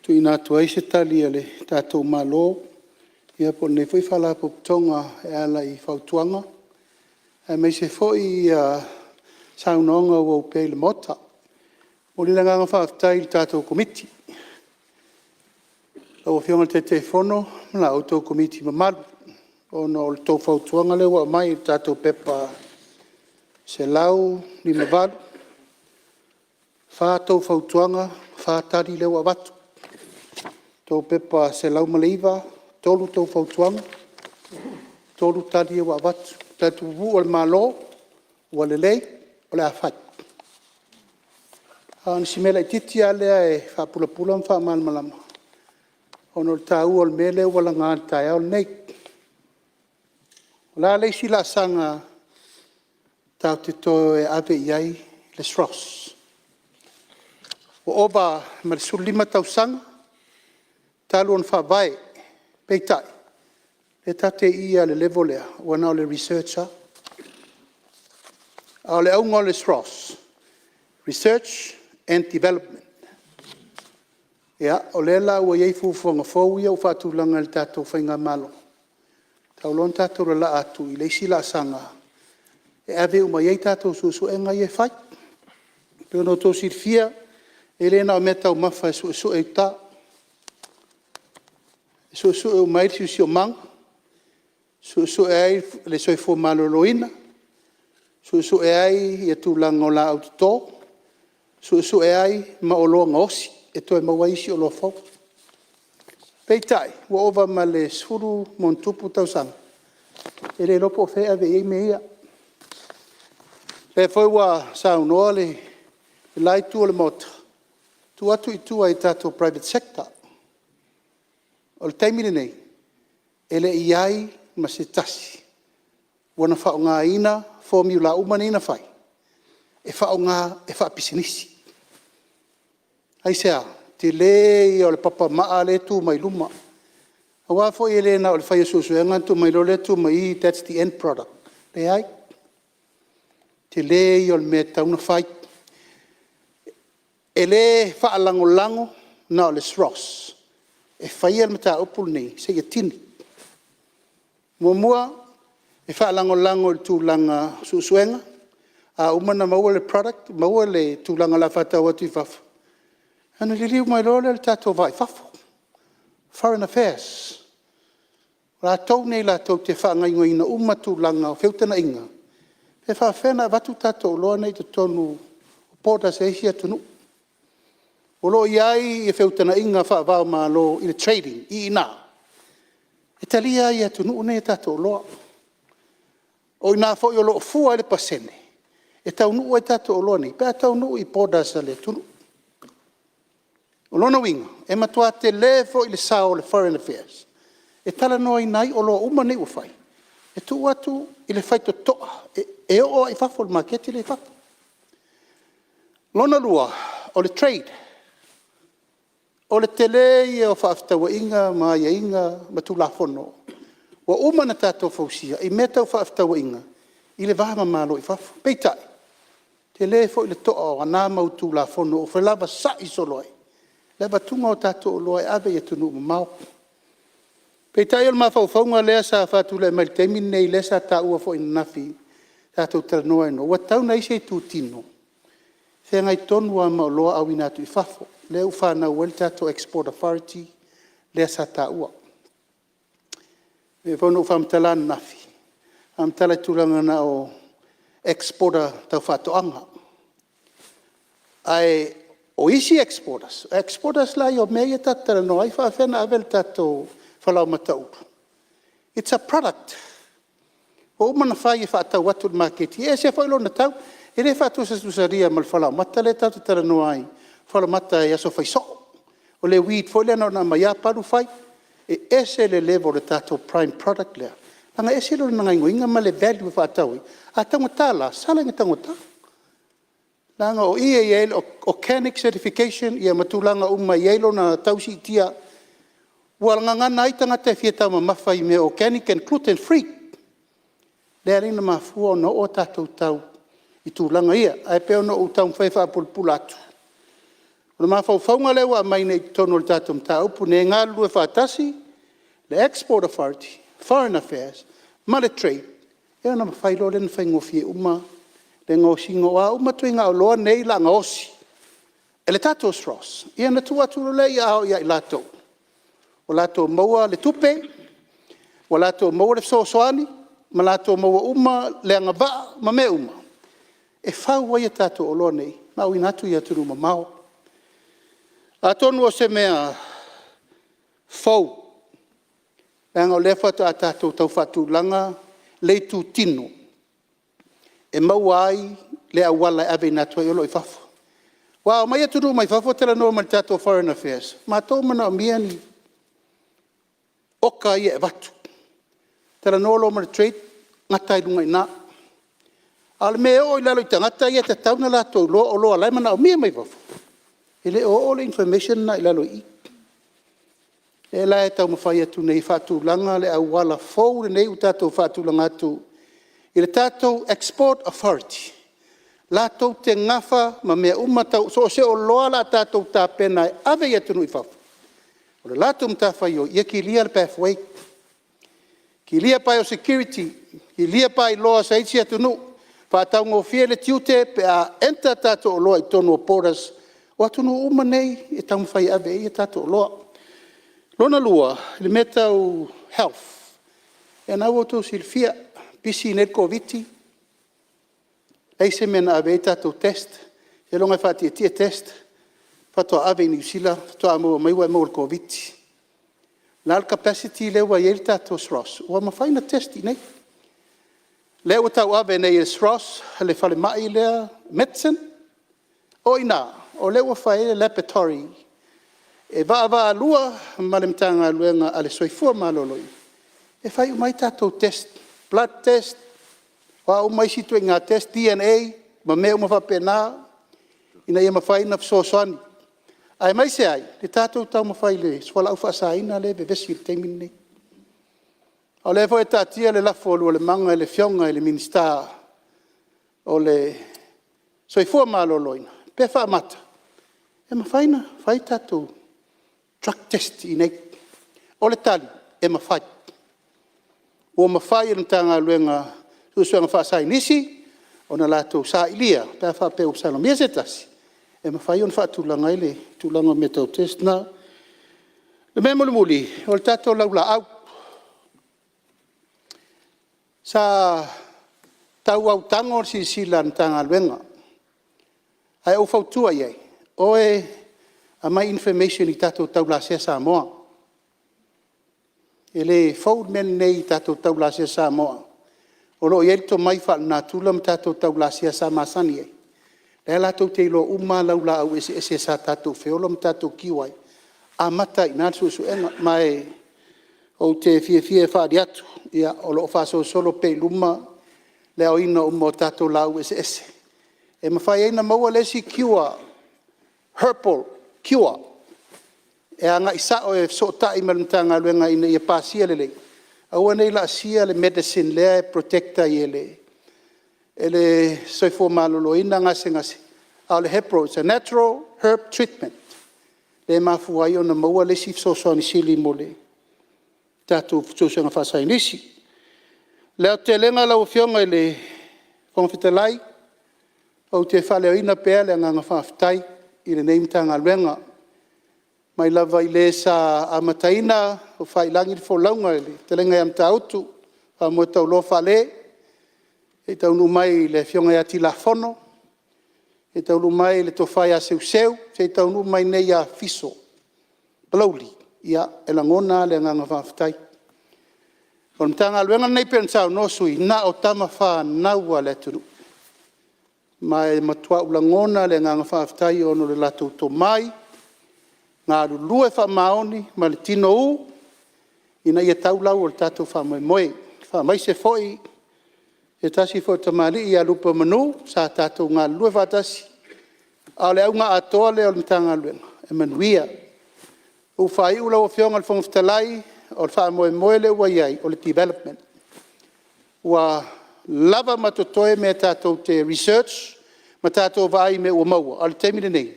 tuuina atu ai se Tali a le tatou Malo po o lenei foi Faalapotopotoga e ala i fautuaga aemaise foi saunoaga ua opea i le Maota. E momoli le agaga faafetai i le tatou Komiti, lau Afioga i le Taitaifono ma la outou Komiti mamalu ona o le tou fautuaga lea ua aumai i le tatou Pepa 158, 4 a outou fautuaga, 4 Tali lea ua avatu. La outou Pepa 109, 3 a outou fautuaga, 3 Tali ia ua avatu. Tali puupuu a le Malo, ua lelei o le a fai. A o si mea laitiiti lava lea e faapulapula ma faamalamalama ona o le taua o le mea lea ua laga i le taeao lenei. O le a le isi laasaga tatou te toe ave i ai le SROS? Ua ova ma le 15 tausaga talu ona faavae, peitai, lea tatou te i i lava i le level lea ua na o le research lava. A o le auga o le SROS, Research and Development. Ia, o lea la ua i ai fuafuaga fou ia ua faatulaga e le tatou faigamalo, e tatau loa ona tatou lalaa atu i le isi laasaga e ave uma i ai tatou suesuega ia e fai. pei ona outou silafia e le na o meataumafa e suesue i uta, e suesue uma ai le siosiomaga, suesue ai le soifua maloloina, suesue ai le tulaga o laau toto, suesue ai ma oloa gaosi e toe maua ai isi oloa fou. Peitai ua ova ma le 10+ tausaga e le iloa po o fea e ave i ai mea ia. O lea foi ua saunoa le la itu o le Maota, tuu atu i tua i tatou private sector. O le taimi lenei, e le i i ai ma se tasi ua na faaaogaina formula uma nei na fai e faaaoga e faapisinisi. Aisea? Tele ia o le papamaa lea e tu mai luma. Aua foi e le na o le fai o suesuega ona tuu mai loa lea tuu mai i, thats the end product. Leai, tele ia o le mea e tatau ona fai. E le faalagolago na o le SROS e faia le mataupu lenei seia tini. Muamua, e faalagolago i le tulaga o suesuega, a uma ona maua le product maua le tulaga o le a faatau atu i fafo, ona liliu mai loa lea o le tatou va i fafo, Foreign Affairs. O latou nei latou te faagaoioiina uma tulaga o feutagaiga, pe faapefea ona avatu tatou oloa nei i totonu o borders a isi atunuu. O lo o i ai feutagaiga faava-o-Malo i le trading i ina e talia ai e atunuu nei a tatou oloa. O i ina foi o lo o fua ai le pasene e taunuu ai tatou oloa nei pe a taunuu i borders a le atunuu. O lona uiga, e matua tele foi le sao o le Foreign Affairs e talanoaina ai oloa uma nei ua fai e tuu atu i le faitotoa e oo lava i fafo i le maketi la e i fafo. Lona lua, o le trade. O le tele ia o fefaatauaiga ma aiaiga ma Tulafono ua uma ona tatou fausia i mea tau fefaatauaiga i le va ma Malo i fafo. Peitai, e tele foi le toa o na mau Tulafono ua felavasai solo ai le avatuga o tatou oloa e ave i atunuu mamao. Peitai o le mafaufauga lea sa faatulai mai i le taimi lenei lea sa taua foi ananafi na tatou talanoa ai loa, ua tatau ona i ai se itutino e feagai tonu lava ma oloa auina atu i fafo, lea ua fanau ai le tatou Export Authority lea sa taua. E pei foi ona ou faamatala ananafi, faamatala i le tulaga na o exporter tau faatoaga. Ae o isi exporters, o exporters la ia o mea ia tatou te talanoa ai, e faapefea ona ave le tatou falaoamata ulu? Its a product. Ua uma ona fai e faatau atu i le maketi, e ese foi lona tau. E le faatusatusaina ma le falaoamata lea tatou te talanoa ai, falaoamata i aso faisoo. O le weed foi lea na ona aumai lava palu fai. E ese le level o le tatou prime product lea, leaga e ese lona gaoioiga ma le value e faatau ai. A taugata la, sala ina taugata, leaga o i e i ai le organic certification ma tulaga uma e i ai lona tau siitia ua gagana ai tagata e fia taumamafa i mea organic and gluten free, lea e ala ai ona mafua ona oo a tatou tau i tulaga ia. Ae pei ona ou taumafai e faapulapula atu, o le mafaufauga lea ua aumai nei i totonu o le tatou mataupu lenei e galulue faatasi le Export Authority, Foreign Affairs ma le Trade, ia ona mafai loa lea ona faigofie uma le gaosiga o a uma ituaiga oloa nei o le a gaosi e le tatou SROS, ia ona tuu atu loa lea i aao ia i latou ua latou maua le tupe, ua latou maua le fesoasoani ma latou maua uma le agavaa ma mea uma e fau ai a tatou oloa nei ma auina atu i atunuu mamao. Atonu o se mea fou leaga o lea faatoa tatou tau faatulaga le itutino e maua ai le auala e aveina atu ai oloa i fafo. Aua a omai atunuu mai fafo talanoa mai i le tatou Foreign Affairs, matou e manaomia ni oka ia e avatu. Talanoa loa ma le Trade gata ai luga i ina. A o le mea e oo i lalo i tagata ia e tatau ona latou iloa oloa o la e manaomia mai fafo, e le o oo le information lena i lalo i i. O lea la e taumafai atu nei e faatulaga le auala fou lenei ua tatou faatulaga atu i le tatou Export Authority, latou te nafa ma mea uma tau, so o se oloa o le a tatou tapena e ave i atunuu i fafo, o le latou matafaioi, ia kilia le pathway, kilia biosecurity, kilia by-laws a isi atunuu, Faataugofie le tiute pe a enter a tatou oloa i totonu o borders o atunuu uma nei e taumafai e ave i ai a tatou oloa. Lona lua, o le mea tau health, ia o lena ua outou silafia, pisi nei le Koviti-19, leai se mea na ave ai tatou test, seiloga e faatietie test faatoa ave i Niu Sila faatoa maua mai ua e maua i le Koviti-19. O le a le capacity lea ua i ai le tatou SROS? Ua mafai ona test i inei. O lea ua tauave nei e le SROS le falemai lea Medicine. O i ina o lea ua fai ai le laboratory e vaavaalua ma le Matagaluega a le Soifua Maloloina e fai uma ai tatou test, blood test, o a uma isi ituaiga test, DNA ma mea uma faapena ina ia mafai ona fesoasoani, aemaise ai le tatou taumafai i le fualaau faasaina lea e vevesi i le taimi lenei. A o lea foi e taatia le lafo a lualemaga i le Afioga i le Minisita o le Soifua Maloloina, pe faamata e mafai ona fai tatou drug test i inei. O le tali, e mafai. Ua mafai e le Matagaluega o Suesuega Faasaienisi ona latou sailia pe a faapea ua masalomia se tasi, e mafai ona faatulaga ai le tulaga o mea tau test na. O le mea mulimuli, o le tatou laulaau. Sa tau autago le silasila a le Matagaluega, ae ou fautua i ai, o e aumai information i tatou taulasea Samoa. E le fou le mea lenei i tatou taulasea Samoa, o lo o i ai le tomai faalenatura ma tatou taulasea sa masani ai, o lea latou te iloa uma lava laulaau eseese sa tatou feola ma tatou tiu ai, amata ai i ina le suesuega. Ma ou te fiafia e faaali atu, o lo o faasolosolo pea i luma le aoina uma o tatou laau eseese e mafai ai ona maua le isi cure, herbal cure, e agai sao e fesootai ma le Matagaluega ina ia pasia lelei, aua ne i laasia le medicine lea e protect ai e le Soifua Maloloina gasegase, a o le hepro is a natural herb treatment lea e mafua ai ona maua le isi fesoasoani sili mo le tatou suesuega faasaienisi. O le aotelega lau Afioga i le Fofoga Fetalai, ou te faaleoina pea le agaga faafetai i lenei Matagaluega, mai lava i le sa amataina ma faiilagi le folauga i le fetalaiga ia Matautu Faaumoetauloa Faale, seia taunuu mai i le afioga ia Tilafono, seia taunuu mai i le tofa ia Seuseu, seia taunuu mai nei ia Fiso Palauli, ia e lagona lava le agaga faafetai. O le Matagaluega lenei pei ona saunoa sui usufono, na o tamafanau lava a le atunuu. Ma e matua ou lagona lava le agaga faafetai ona o le latou tomai, galulue faamaoni ma le tinou ina ia tau lau o le tatou faamoemoe. Faamaise foi se tasi foi o tamalii ia Lupeumanu sa tatou galulue faatasi, a o le auga atoa lea o le Matagaluega, e manuia. Ua ou faaiu lau Afioga i le Fofoga Fetalai, o le faamoemoe lea ua i ai, o le development. Ua lava ma totoe mea tatou te research ma tatou vaai i mea ua maua, a o le taimi lenei,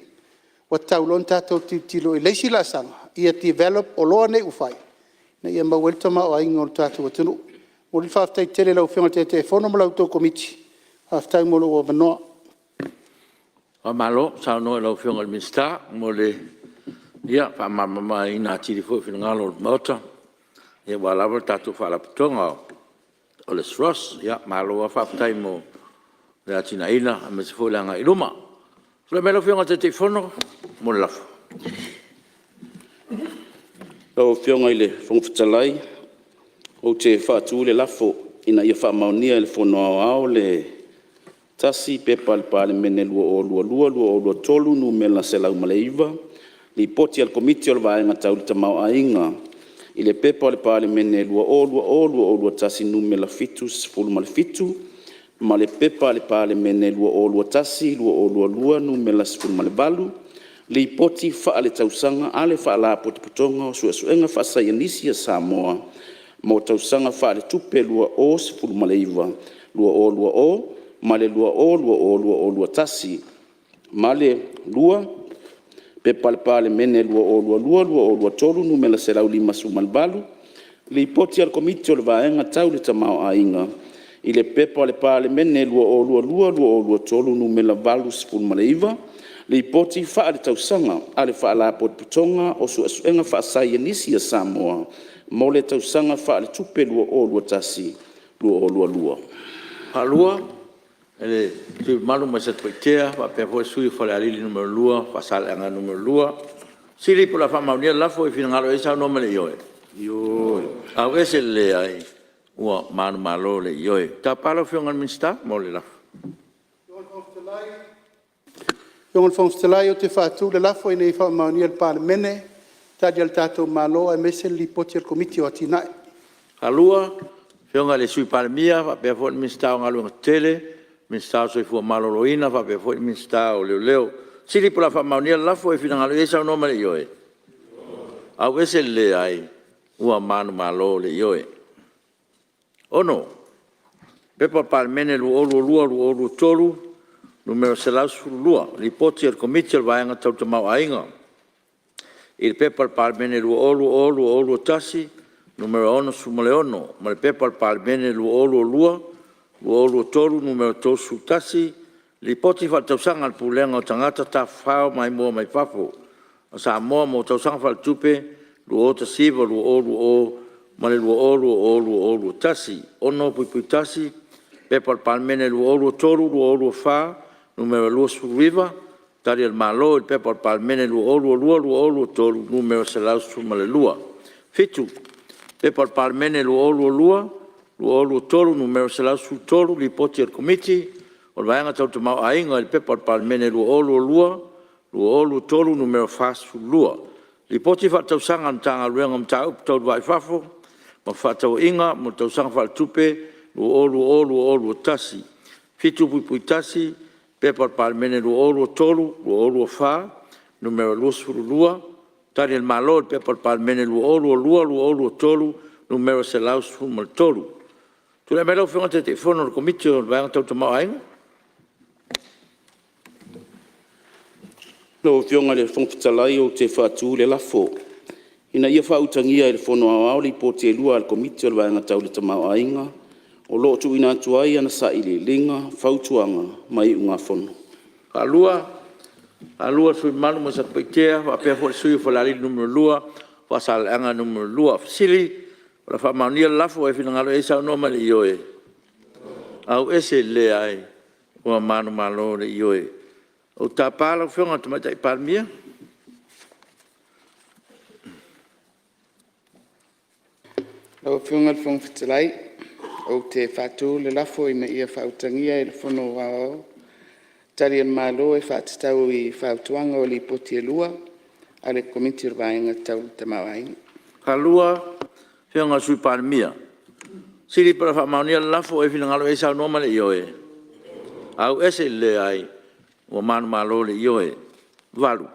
ua tatau loa ona tatou tilotilo i le isi laasaga, ia develop oloa nei ua fai ina ia maua ai le tamaoaiga o le tatou atunuu. E momoli le faafetai tele i lau Afioga i le Taitaifono ma la outou Komiti, faafetai mo lou avanoa. Faamalo saunoa i lau Afioga i le Minisita mo le faamalamalamaina atili foi o finagalo o le Maota aua lava le tatou Faalapotopotoga o le SROS. Malo lava faafetai mo le atinaeina aemaise foi le agai i luma. Tulai mai lau Afioga i le Taitaifono mo le lafo. Lau Afioga i le Fofoga Fetalai ou te faatu le lafo, Ina ia faamaonia e le Fono Aoao le 1. P.P.2022/2023 Nu.109, Lipoti a le Komiti o le Vaega Tau le Tamaoaiga i le P.P.2020/2021 Nu.77 ma le P.P.2021/2022 Nu.18, Lipoti Faaletausaga a le Faalapotopotoga o Suesuega Faasaienisi a Samoa mo le Tausaga Faaletupe 2019/2020 ma le 2020/2021; ma le 2. P.P.2022/2023 Nu.158, Lipoti a le Komiti o le Vaega Tau le Tamaoaiga i le P.P.2022/2023 Nu.89, Lipoti Faaletausaga a le Faalapotopotoga o Suesuega Faasaienisi a Samoa mo le Tausaga Faaletupe 2021/2022. E le sui usufono mamalu mai Satupaitea faapea foi le sui usufono mo Falealili 2, Faasaleleaga 2. Fesili po o le a faamaonia le lafo, e finagalo ai le saunoa ma le ioe. Ioe. Auese ma le Leai. Ua manumalo le Ioe. Tapa lau Afioga i le Minisita mo le lafo. Lau Afioga i le Fofoga Fetalai ou te faatu le lafo, Ina ia faamaonia e le Palemene Tali a le tatou Malo aemaise le Lipoti a le Komiti o Atinae. 2. Afioga i le Sui Palemia faapea foi le Minisita o Galuega Tetele, Minisita o le Soifua Maloloina faapea foi le Minisita o Leoleo. Fesili po o le a faamaonia le lafo, e finagalo ai le saunoa ma le ioe. Auese le leai. Ua manumalo le Ioe. 6. P.P.2022/2023 Nu.112, Lipoti a le Komiti o le Vaega Tau le Tamaoaiga i le P.P.2020/2021 Nu.66 ma le P.P.2022/2023 Nu.31, Lipoti Faaletausaga a le Pulega o Tagata Tafafao Maimoa mai Fafo a Samoa mo Tausaga Faaletupe 2019/2020 ma le 2020/2021. 6.1. P.P.2023/2024 Nu.29, Tali a le Malo i le P.P.2022/2023 Nu.112. 7. P.P.2022/2023 Nu.113, Lipoti a le Komiti o le Vaega Tau le Tamaoaiga i le P.P.2022/2023 Nu.42, Lipoti Faaletausaga a le Matagaluega o Mataupu Tau le Va i Fafo ma Fefaatauaiga mo le Tausaga Faaletupe 2020/2021. 7.1. P.P.2023/2024 Nu.22, Tali a le Malo i le P.P.2022/2023 Nu.113. Tulai mai lau Afioga i le Taitaifono o le Komiti o le Vaega Tau le Tamaoaiga. Lau Afioga i le Fofoga Fetalai ou te faatu le lafo, Ina ia faautagia e le Fono Aoao Lipoti e lua a le Komiti o le Vaega Tau le Tamaoaiga o lo o tuuina atu ai ana Sailiiliga, Fautuaga ma Iugafono. O lea ua maua le sui usufono mamalu mai Satupaitea faapea foi le sui usufono mo Falealili 2, Faasaleleaga 2. Fesili Po o le a faamaonia le lafo. E finagalo ai saunoa ma le ioe. Auese le leai. Ua manumalo le Ioe. Ou te tapa lau Afioga i le Tamaitai Palemia. Lau Afioga i le Fofoga Fetalai ou te faatu le lafo, Ina ia faautagia e le Fono Aoao Tali a le Malo e faatatau i Fautuaga o Lipoti e lua a le Komiti o le Vaega Tau le Tamaoaiga. 2. Afioga i le Sui Palemia. Fesili po o le a faamaonia le lafo. E finagalo ai saunoa ma le ioe. Auese le leai. Ua manumalo le Ioe. 8.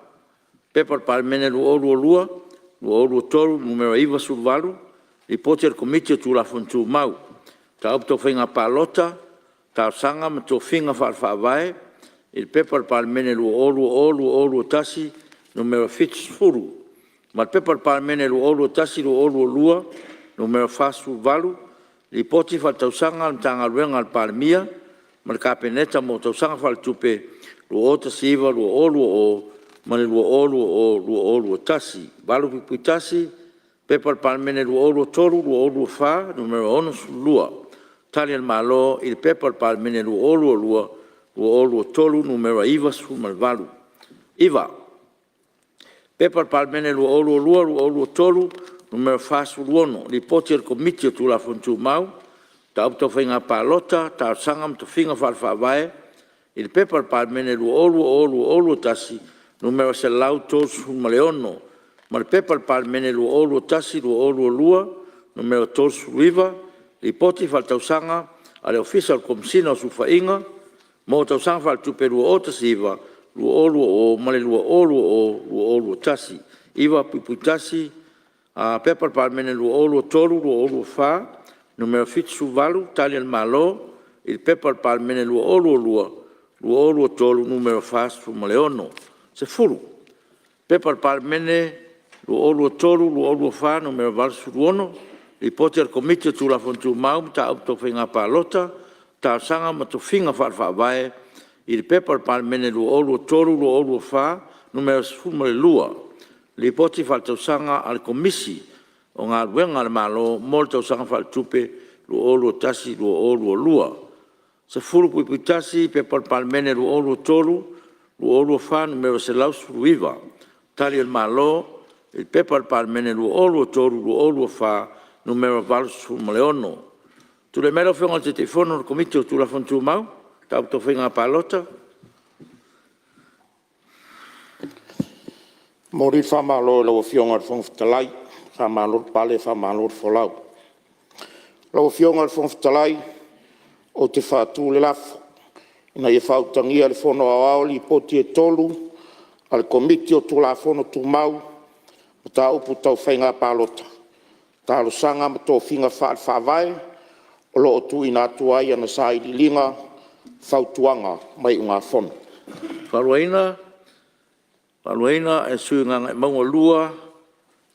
P.P.2022/2023 Nu.98, Lipoti a le Komiti o Tulafono Tumau, Mataupu Tau Faiga Palota, Talosaga ma Tofiga Faale-Faavae i le P.P.2020/2021 Nu.70 ma le P.P.2021/2022 Nu.48, Lipoti Faaletausaga a le Matagaluega a le Palemia ma le Kapeneta mo Tausaga Faaletupe 2019/2020 ma le 2020/2021. 8.1. P.P.2023/2024 Nu.62, Tali a le Malo i le P.P.2022/2023 Nu.98. 9. P.P.2022/2023 Nu.46, Lipoti a le Komiti o Tulafono Tumau, Mataupu Tau Faiga Palota, Talosaga ma Tofiga Faale-Faavae i le P.P.2020/2021 Nu.136 ma le P.P.2021/2022 Nu.39, Lipoti Faaletausaga a le Ofisa o le Komesina o Sulufaiga mo Tausaga Faaletupe 2019/2020 ma le 2020/2021. 9.1. P.P.2023/2024 Nu.78, Tali a le Malo i le P.P.2022/2023 Nu.46. 10. P.P.2023/2024 Nu.86, Lipoti a le Komiti o Tulafono Tumau, Mataupu Tau Faiga Palota, Talosaga ma Tofiga Faale-Faavae i le P.P. 2023/2024 Nu.12, Lipoti Faaletausaga a le Komisi o Galuega a le Malo mo le Tausaga Faaletupe 2021/2022. 10.1. P.P.2023/2024 Nu.119, Tali a le Malo i le P.P.2023/2024 Nu.86. Tulai mai lau Afioga i le Taitaifono o le Komiti o Tulafono Tumau, Mataupu Tau Faiga Palota. E momoli le faamalo i lau Afioga i le Fofoga Fetalai, faamalo le pale faamalo le folau. Lau Afioga i le Fofoga Fetalai ou te faatu le lafo, Ina ia faautagia e le Fono Aoao Lipoti e 3 a le Komiti o Tulafono Tumau, Mataupu Tau Faiga Palota, Talosaga ma Tofiga Faale-Faavae o lo o tuuina atu ai ana Sailiiliga, Fautuaga ma Iugafono. 1. Fautuaina e le sui usufono o Gagaemauga 2,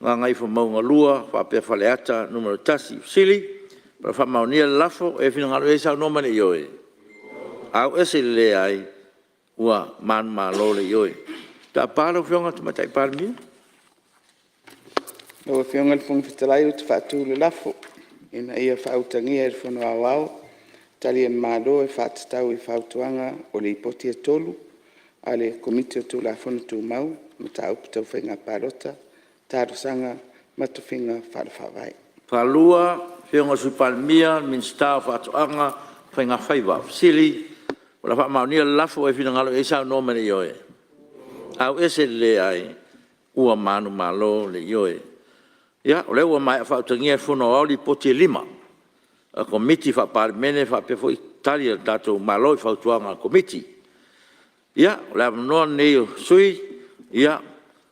Gagaifomauga 2 faapea Faleata 1. Fesili: O le a faamaonia le lafo? E finagalo i ai saunoa mai le ioe. Auese i le leai. Ua manumalo le ioe. Tapa lau Afioga i le Tamaitai Palemia. Lau Afioga i le Fofoga Fetalai ou te faatu le lafo, Ina ia faautagia e le Fono Aoao Tali a le Malo e faatatau i Fautuaga o Lipoti e 3 a le Komiti o Tulafono Tumau, Mataupu Tau Faiga Palota, Talosaga ma Tofiga Faale-Faavae. 2. Afioga i le Sui Palemia, Minisita o Faatoaga ma Faiga Faiva. Fesili: O le a faamaonia le lafo? E finagalo i ai saunoa mai le ioe. Auese i le leai. Ua manumalo le ioe. Ia o lea ua maea faautagia e le Fono Aoao Lipoti e 5 a Komiti Faa-Palemene faapea foi Tali a le tatou Malo i Fautuaga a le Komiti. Ia, o le avanoa lenei o sui usufono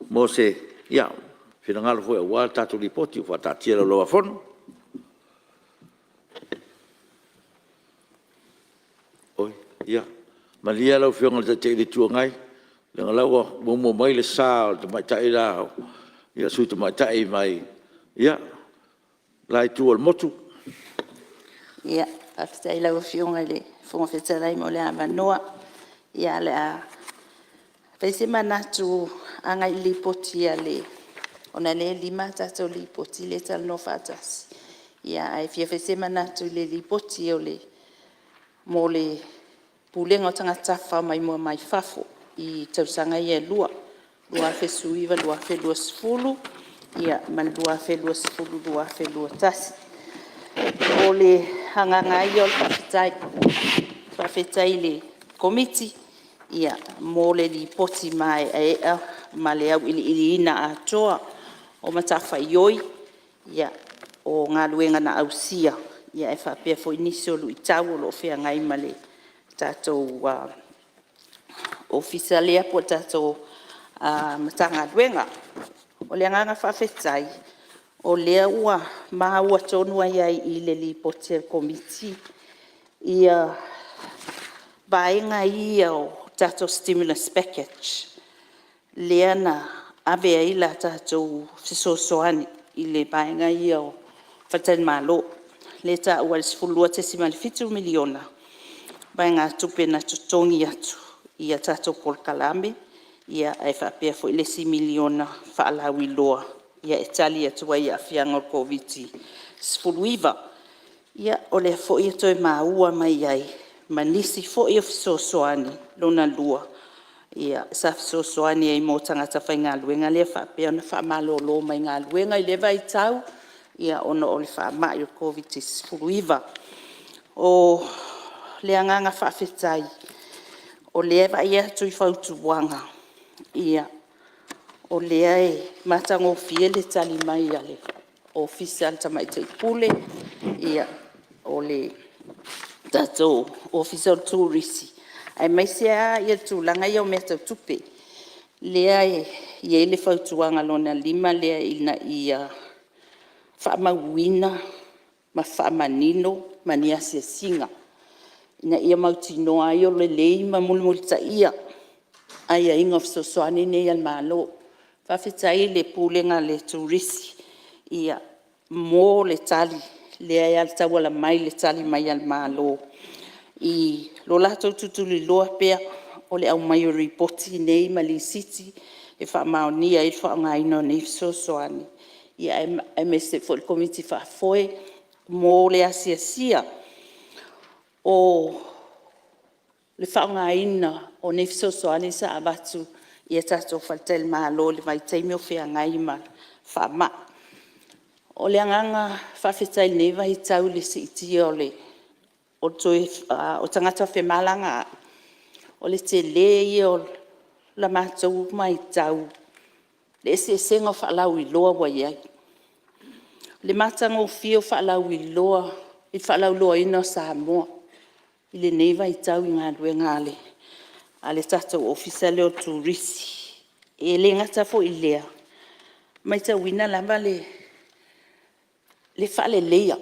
mo se finagalo foi aua le tatou Lipoti ua faataatia i le Laulau-a-Fono. Oi, malie lau Afioga i le Taitai o le Itu Agai leaga o la ua muamua mai le sa o le Tamaitai le Sui Tamaitai mai le la itu o le motu. Faafetai i lau Afioga i le Fofoga Fetalai mo le avanoa. Ia o le a fai se manatu agai i le Lipoti ona o lea e 5 a tatou Lipoti lea e talanoa faatasi. Ae fia fai se manatu i le Lipoti mo le Pulega o Tagata Tafafao Maimoa mai Fafo i tausaga ia e lua 2019/2020 ma le 2020/2021. O le agaga lava ia o le faafetai, faafetai i le Komiti mo le Lipoti maeaea ma le auiliiliina atoa o matafaioi o galuega na ausia ae faapea foi nisi o luitau o lo o feagai ma le tatou Ofisa lea po o le tatou Matagaluega. O le agaga faafetai o lea ua maua tonu ai lava i i le Lipoti a le Komiti vaega ia o tatou stimulus package lea na ave ai le tatou fesoasoani i le vaega lea o faletalimalo, lea e taua ai le $12.7 miliona vaegatupe na totogi atu i a tatou polokalame, ae faapea foi le isi miliona faalauiloa e tali atu ai i aafiaga o le Koviti-19. O lea foi e toe maua mai ai ma nisi foi o fesoasoani lona lua sa fesoasoani ai mo tagata faigaluega lea e faapea ona faamalolo mai galuega i lea vaitau ona o le faamai o le Koviti-19. O le agaga faafetai o lea e vaai atu i fautuaga, o lea e matagofie le tali mai a le Ofisa a le Tamaitai Pule, o le tatou Ofisa o le Turisi aemaise lava le tulaga ia o mea tau tupe. Lea e i ai le fautuaga lona 5 lea ina ia faamauina ma faamanino ni asiasiga ina ia mautinoa ai o lelei ma mulimulitaia aiaiga o fesoasoani nei a le Malo. Faafetai i le Pulega a le Turisi. mo le tali lea e tauala mai i le tali mai a le Malo i lo latou tulituliloa pea o le aumai o Lipoti nei ma Lisiti e faamaonia ai le faaaogaina o nei fesoasoani, aemaise foi le Komiti Faafoe mo le asiasia o le faaaogaina o nei fesoasoani sa avatu i a tatou faletalimalo i le vaitaimi o feagai ma faamai. O le agaga faafetai i lenei vaitau i le siitia o tagata femalagaai, o le tele ia o la matou matau i le eseesega o faalauiloa ua i ai. I le matagofie o faalauiloa i le faalauiloaina o Samoa i lenei vaitau i galuega a le tatou Ofisa lea o Turisi. E le gata foi i lea, e matauina lava le faaleleia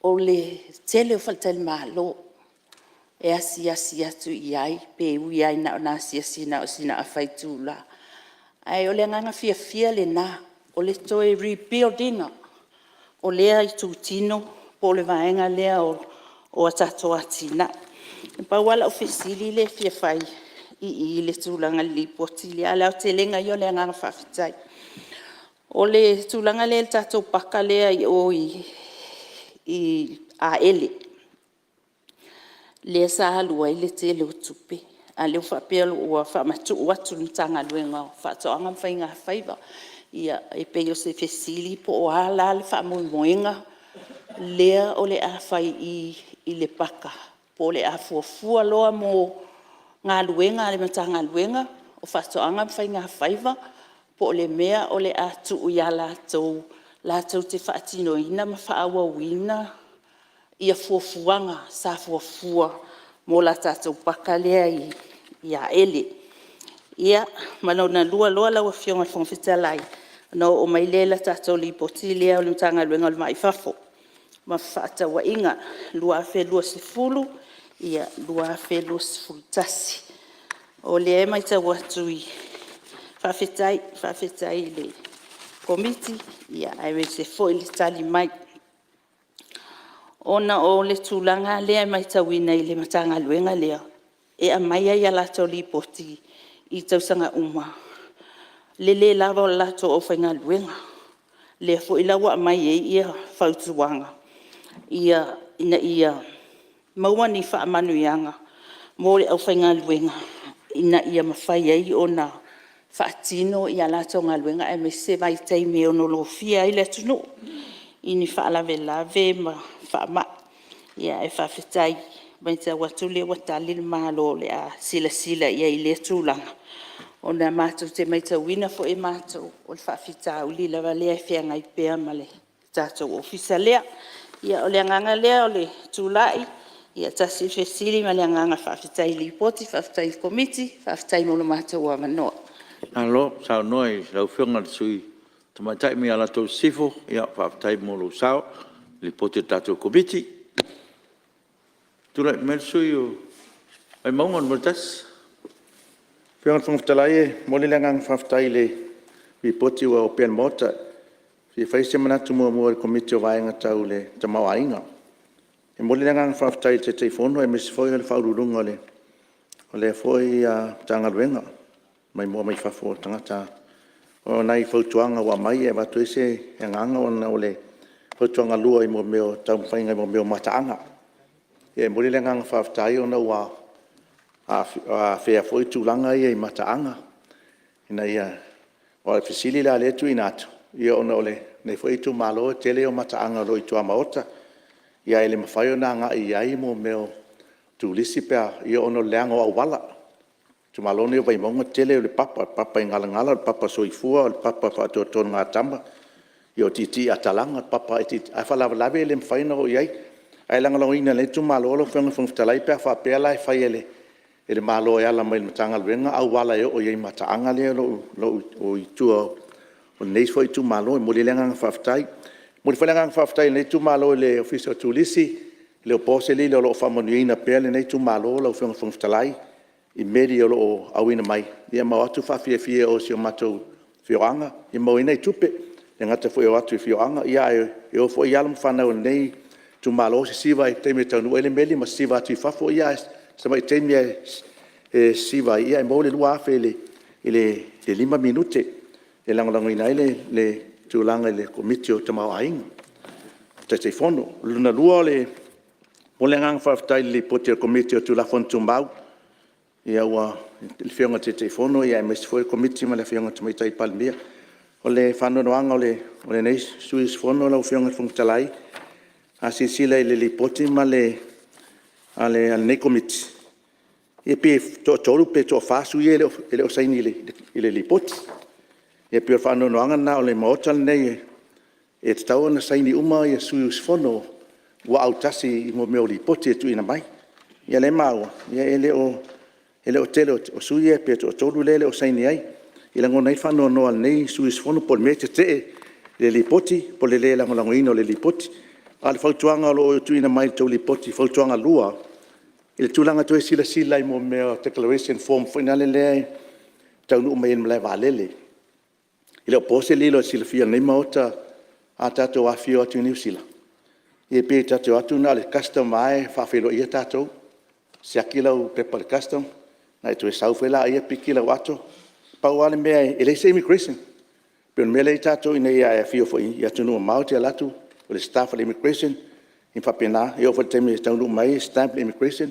o le tele o faletalimalo e asiasi atu i ai, pe ui lava na ona asiasi na o sina afa itula. Ae o le agaga fiafia lena o le toe rebuild ina o lea itutino po o le vaega lea o a tatou atinae. Na pau lava lau fesili lea e fia fai i le tulaga i le Lipoti lea, a o le aotelega ia o le agaga faafetai. O le tulaga lea i le tatou paka lea i o i Aele, lea sa alu ai le tele o tupe, a o lea ua faapea ua faamatuu atu i le Matagaluega o Faatoaga ma Faigafaiva. Ia, e pei o se fesili po o a la le faamoemoega lea o le a fai i i i le paka, po o le a fuafua loa mo galuega a le Matagaluega o Faatoaga ma Faigafaiva, po o le mea o le a tuu ia latou latou te faatinoina ma faaauauina fuafuaga sa fuafua mo le tatou paka lea i Aele. Ia, ma lona lua loa lau Afioga i le Fofoga Fetalai, ona oo mai lea i le tatou Lipoti lea o le Matagaluega o le Va i Fafo ma Fefaatauaiga 2020/2021. O lea e matau atu i… Faafetai, faafetai i le Komiti aemaise foi le tali mai. Ona o le tulaga lea e matauina i le Matagaluega lea, e aumai lava i a latou Lipoti i tausaga uma le le lava o le latou aufaigaluega. Lea foi la ua aumai ai fautuaga ina ia maua ni faamanuiaga mo le aufaigaluega ina ia mafai ai ona faatino a latou galuega aemaise vaitaimi e ono lofia ai le atunuu i ni faalavelave ma faamai. Ae faafetai, e maitau atu o lea ua tali le Malo o le a silasila i ai i lea tulaga, ona matou te matauina foi e matou o le faafitauli lava lea e feagai pea ma le tatou Ofisa lea. Ia o le agaga lea o le tulai, tasi le fesili ma le agaga faafetai i le Lipoti, faafetai i le Komiti, faafetai mo le matou avanoa. Malo saunoa i lau Afioga i le sui usufono Tamaitai mai Alataua Sisifo, faafetai mo lou sao i le Lipoti a le tatou Komiti. Tulai mai le sui usufono mo Vaimauga 1. Lau Afioga i le Fofoga Fetalai e momoli le agaga faafetai i le Lipoti ua opea i le Maota. E fia fai se manatu muamua i le Komiti o le Vaega Tau le Tamaoaiga. E momoli le agaga faafetai i le Taitaifono aemaise foi o le Faauluuluga o lea foi Matagaluega mai maua mai fafo o tagata. O nai fautuaga ua aumai e avatu ai se agaga ona o le fautuaga 2 i mea o taumafaiga i mataaga. E momoli le agaga faafetai ona ua afea foi tulaga ia i mataaga ina ia… Aua o le fesili la lea e tuuina atu, ona o lenei foi itumalo e tele ia o mataaga o lo o i tuamaota, ae le mafai ona agai i ai mea o turisi pe a ona o le leaga o auala. O le itumalo lenei o Vaimauga o le tele o le papa, o le papaigalagala, o le papasoifua o le papa faatotogatama, o tiitiiatalagi, papa itiiti, ae faalavelave e le mafai ona oo i ai. Ae lagolagoina e lenei itumalo lau Afioga i le Fofoga Fetalai pe a faapea la e fai e le Malo e ala mai i le Matagaluega auala e oo i ai i mataaga ia o lo o i tua o lenei foi itumalo. E momoli ai le agaga faafetai. E momoli foi le agaga faafetai o lenei itumalo i le Ofisa o Turisi, e le o po se lilo o lo o faamanuiaina pea lenei itumalo lau Afioga i le Fofoga Fetalai i meli o lo o auina mai ma o atu faafiafia i o i si o matou afioaga e maua ai nai tupe. le gata foi e o atu i afioaga, ae o foi alo ma fanau a lenei itumalo sisiva ai i le taimi e taunuu ai le meli ma sisiva atu i fafo. Ae o si tamai taimi lava e sisiva ai e maua le $2,000 i le 5 minute. E lagolagoina ai le tulaga i le Komiti o le Tamaoaiga, Taitaifono. Lona lua e momoli le agaga faafetai i le Lipoti a le Komiti o Tulafono Tumau, i le Afioga i le Taitaifono aemaise foi le Komiti ma le Afioga i le Tamaitai Palemia. O le faanoanoaga o lenei sui usufono lau Afioga i le Fofoga Fetalai, a silasila i le Lipoti a lenei Komiti, e pe toatolu pe toafa sui usufono ia e le o saini i le Lipoti. E pei o le faanoanoaga lena o le Maota lenei, e tatau ona saini uma sui usufono ua autasi i mea o Lipoti e tuuina mai. Ia o lea e maua e le o tele o sui ia pe toatolu lea e le o saini ai. E lagona ai le faanoanoa o lenei sui usufono po o le mea e tetee i le Lipoti po o le le lagolagoina o le Lipoti. A o le fautuaga o lo o tuuina mai i le tou Lipoti fautuaga 2, i le tulaga e toe silasila i mea o declaration form foi lea e taunuu mai ai i le malaevaalele. E le o po se lilo i le silafia e lenei Maota, a tatou afifio atu i Niu Sila, ia pei tatou te o atu na o le custom lava e faafeiloaia tatou, siaki lau pepa i le custom ona e toe sau foi lea piki lau ato. Pau lava le mea e leai se immigration. E pei o le mea lea e i ai tatou ina ia e afio foi i atunuu mamao e te alu atu o le staff a le immigration e faapena. E oo foi i le taimi e taunuu mai ai stamp le immigration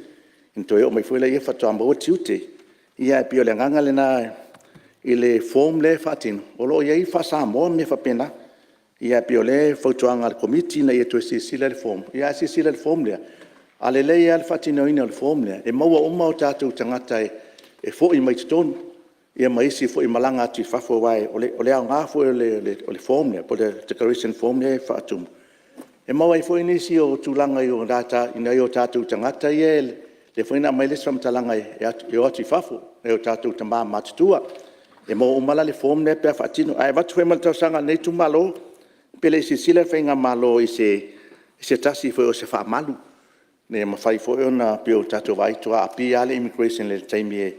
ona toe oo mai foi lea faatoa maua tiute. Ia ae pei o le agaga lena i le form lea e faatino, o lo o i ai faa-Samoa ma mea faapena. Ae pei o le fautuaga a le Komiti ina ia toe silasila i le form. Ia ae silasila i le form lea, a lelei lava le faatinoina o le form lea, e maua uma o tatou tagata e foi mai totonu ma isi foi e malaga atu i fafo. Aua o le aoga foi o le form lea po o le declaration form lea e faatumu, e maua ai foi nisi o tulaga i nai o tatou tagata ia, lea foi na aumai le isi faamatalaga e o atu i fafo, nai o tatou tama matutua. E maua uma la i le form lea pe a faatino. Ae avatu foi ma le talosaga a lenei itumalo, pe le i silasila le faigamalo i se tasi foi o se faamalu ina ia mafai foi ona pei ona tatou vaai ua faatoa apea lava le immigration i le taimi e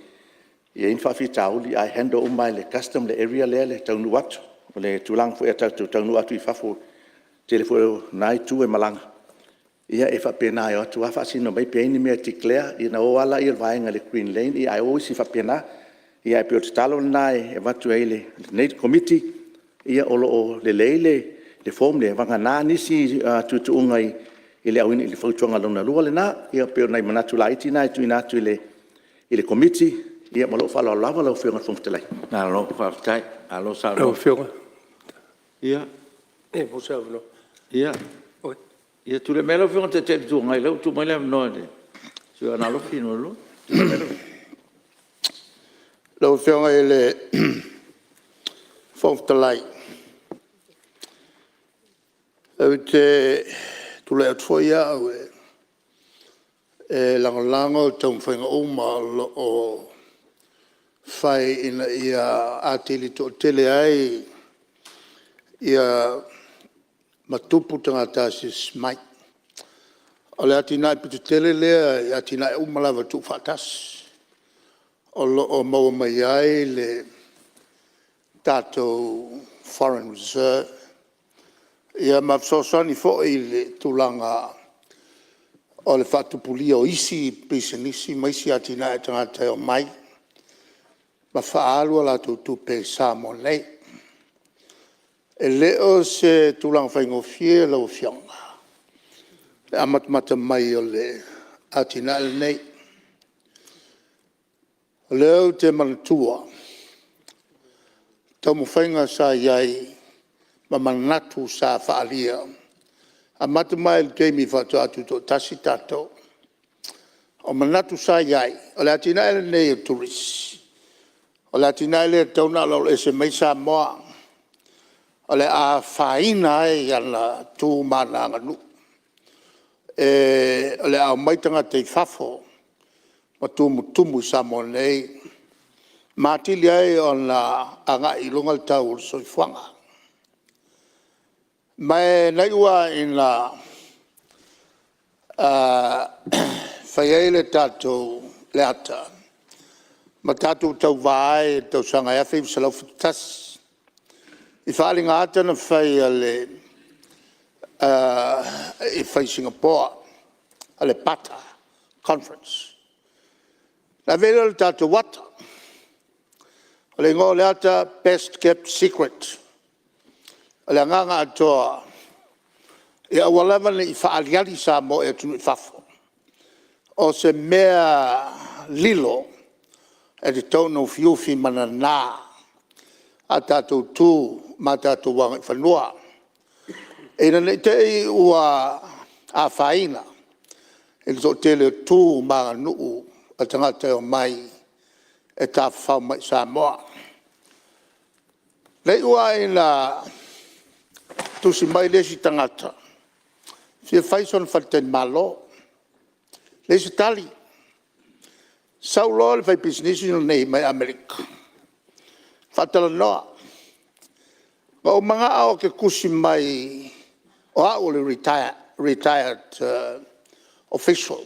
i ai ni faafitauli ae handle uma lava e le custom le area lea le taunuu atu. O le tulaga foi i le tatou taunuu atu i fafo, o le tele foi o lena itu e malaga, ia e faapena e o atu lava faasino mai pe i ai ni mea e declare ona o lava lea o le vaega i le green lane ae o isi faapena. Ia ae pei o le tatalo lena e avatu ai e lenei Komiti, ia o lo o lelei le form lea, vagana nisi tuutuuga i le fautuaga lona 2 lena. Ia pei o nai manatu laiti na e tuuina atu i le Komiti. Ia ma lou faaaloalo lava lau Afioga i le Fofoga Fetalai. Malo faafetai, malo saunoa. Ia tulai mai lau Afioga i le Taitai o le Itu Agai lea ua tuu mai le avanoa i le sui usufono mo Aana Alofi 2. Lau Afioga i le Fofoga Fetalai, ou te tulai atu foi au e lagolago taumafaiga uma o lo o fai ina ia atili toatele ai ma tupu tagata asiasi mai. O le atinae pito tele lea i atinae uma lava tuufaatasi o lo o maua mai ai le tatou foreign reserve ma fesoasoani foi i le tulaga o le faatupulia o isi pisinisi ma isi atinae a tagata e omai ma faaalu a latou tupe i Samoa nei. E le o se tulaga faigofie lau Afioga le amatamata mai o le atinae lenei. O lea ou te manatua taumafaiga sa i ai ma manatu sa faaalia, amata mai lava i le taimi faatoa tutoatasi tatou. O manatu sa i ai, o le atinae lenei o Turisi, o le atinae lea e tatau ona aloaloese mai ai Samoa, o le a afaina ai ana tu ma ana aganuu. O le a omai tagata i fafo ma tumutumu i Samoa nei ma atili ai ona agai i luga le tau o le soifuaga. Ma na iu lava ina fai ai le tatou ata ma tatou tauva ai i le tausaga e 1971. i faaaliga ata na fai i Sigapa a le PATA Conference. Ona ave ai lea o le tatou ata. O le igoa o le ata, Best Kept Secret. O le agaga atoa, ia aua lava ne i faaaliali Samoa i atunuu i fafo, o se mea lilo e tatau ona ufiufi ma nana a tatou tu ma tatou agaifanua, ina ne i te i ua afaina i le toatele o tu ma aganuu a tagata e omai e tafafao mai i Samoa. Na iu lava ina tusi mai le isi tagata e fia fai sona faletalimalo, leai se tali. Sau loa le faipisinisi lenei mai Amerika faatalanoa. Na ou manao ou te tusi mai o au o le retired official,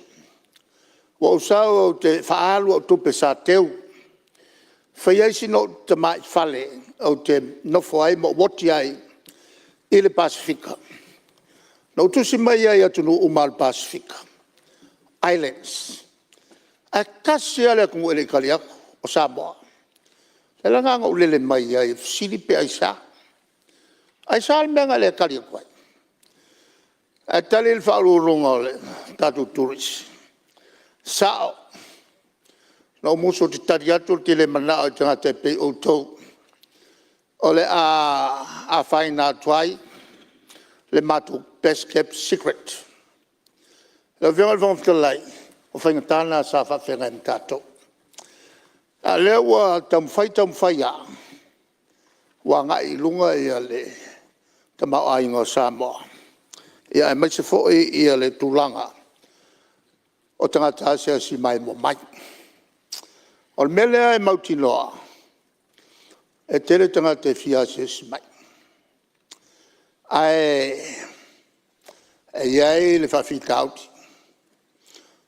ua ou sau ou te faaalu au tupe sa teu e fai ai sina ou tamai fale ou te nofo ai ma ou oti ai i le Pasefika. Na ou tusi mai ai i atunuu uma lava o le Pasefika Islands, ae tasi lava le atunuu e le i tali atu o Samoa. O le ala lena na ou lele mai ai e fesili pe aisea. Aisea le mea na e le tali atu ai? Ae tali le Faauluuluga o le tatou Turisi, ‘Sao, na ou musu ou te tali atu ou te le manao i tagata e pei outou o le a afaina atu ai le matou best kept secret.’ Lau Afioga i le Fofoga Fetalai, o faigata na sa faafeagai ma tatou, a o lea ua taumafai taumafai lava ua agai i luga le tamaoaiga o Samoa, aemaise foi le tulaga o tagata asiasi maimoa mai. O le mea lea e mautinoa, e tele tagata e fia asiasi mai, ae i ai le faafitauli,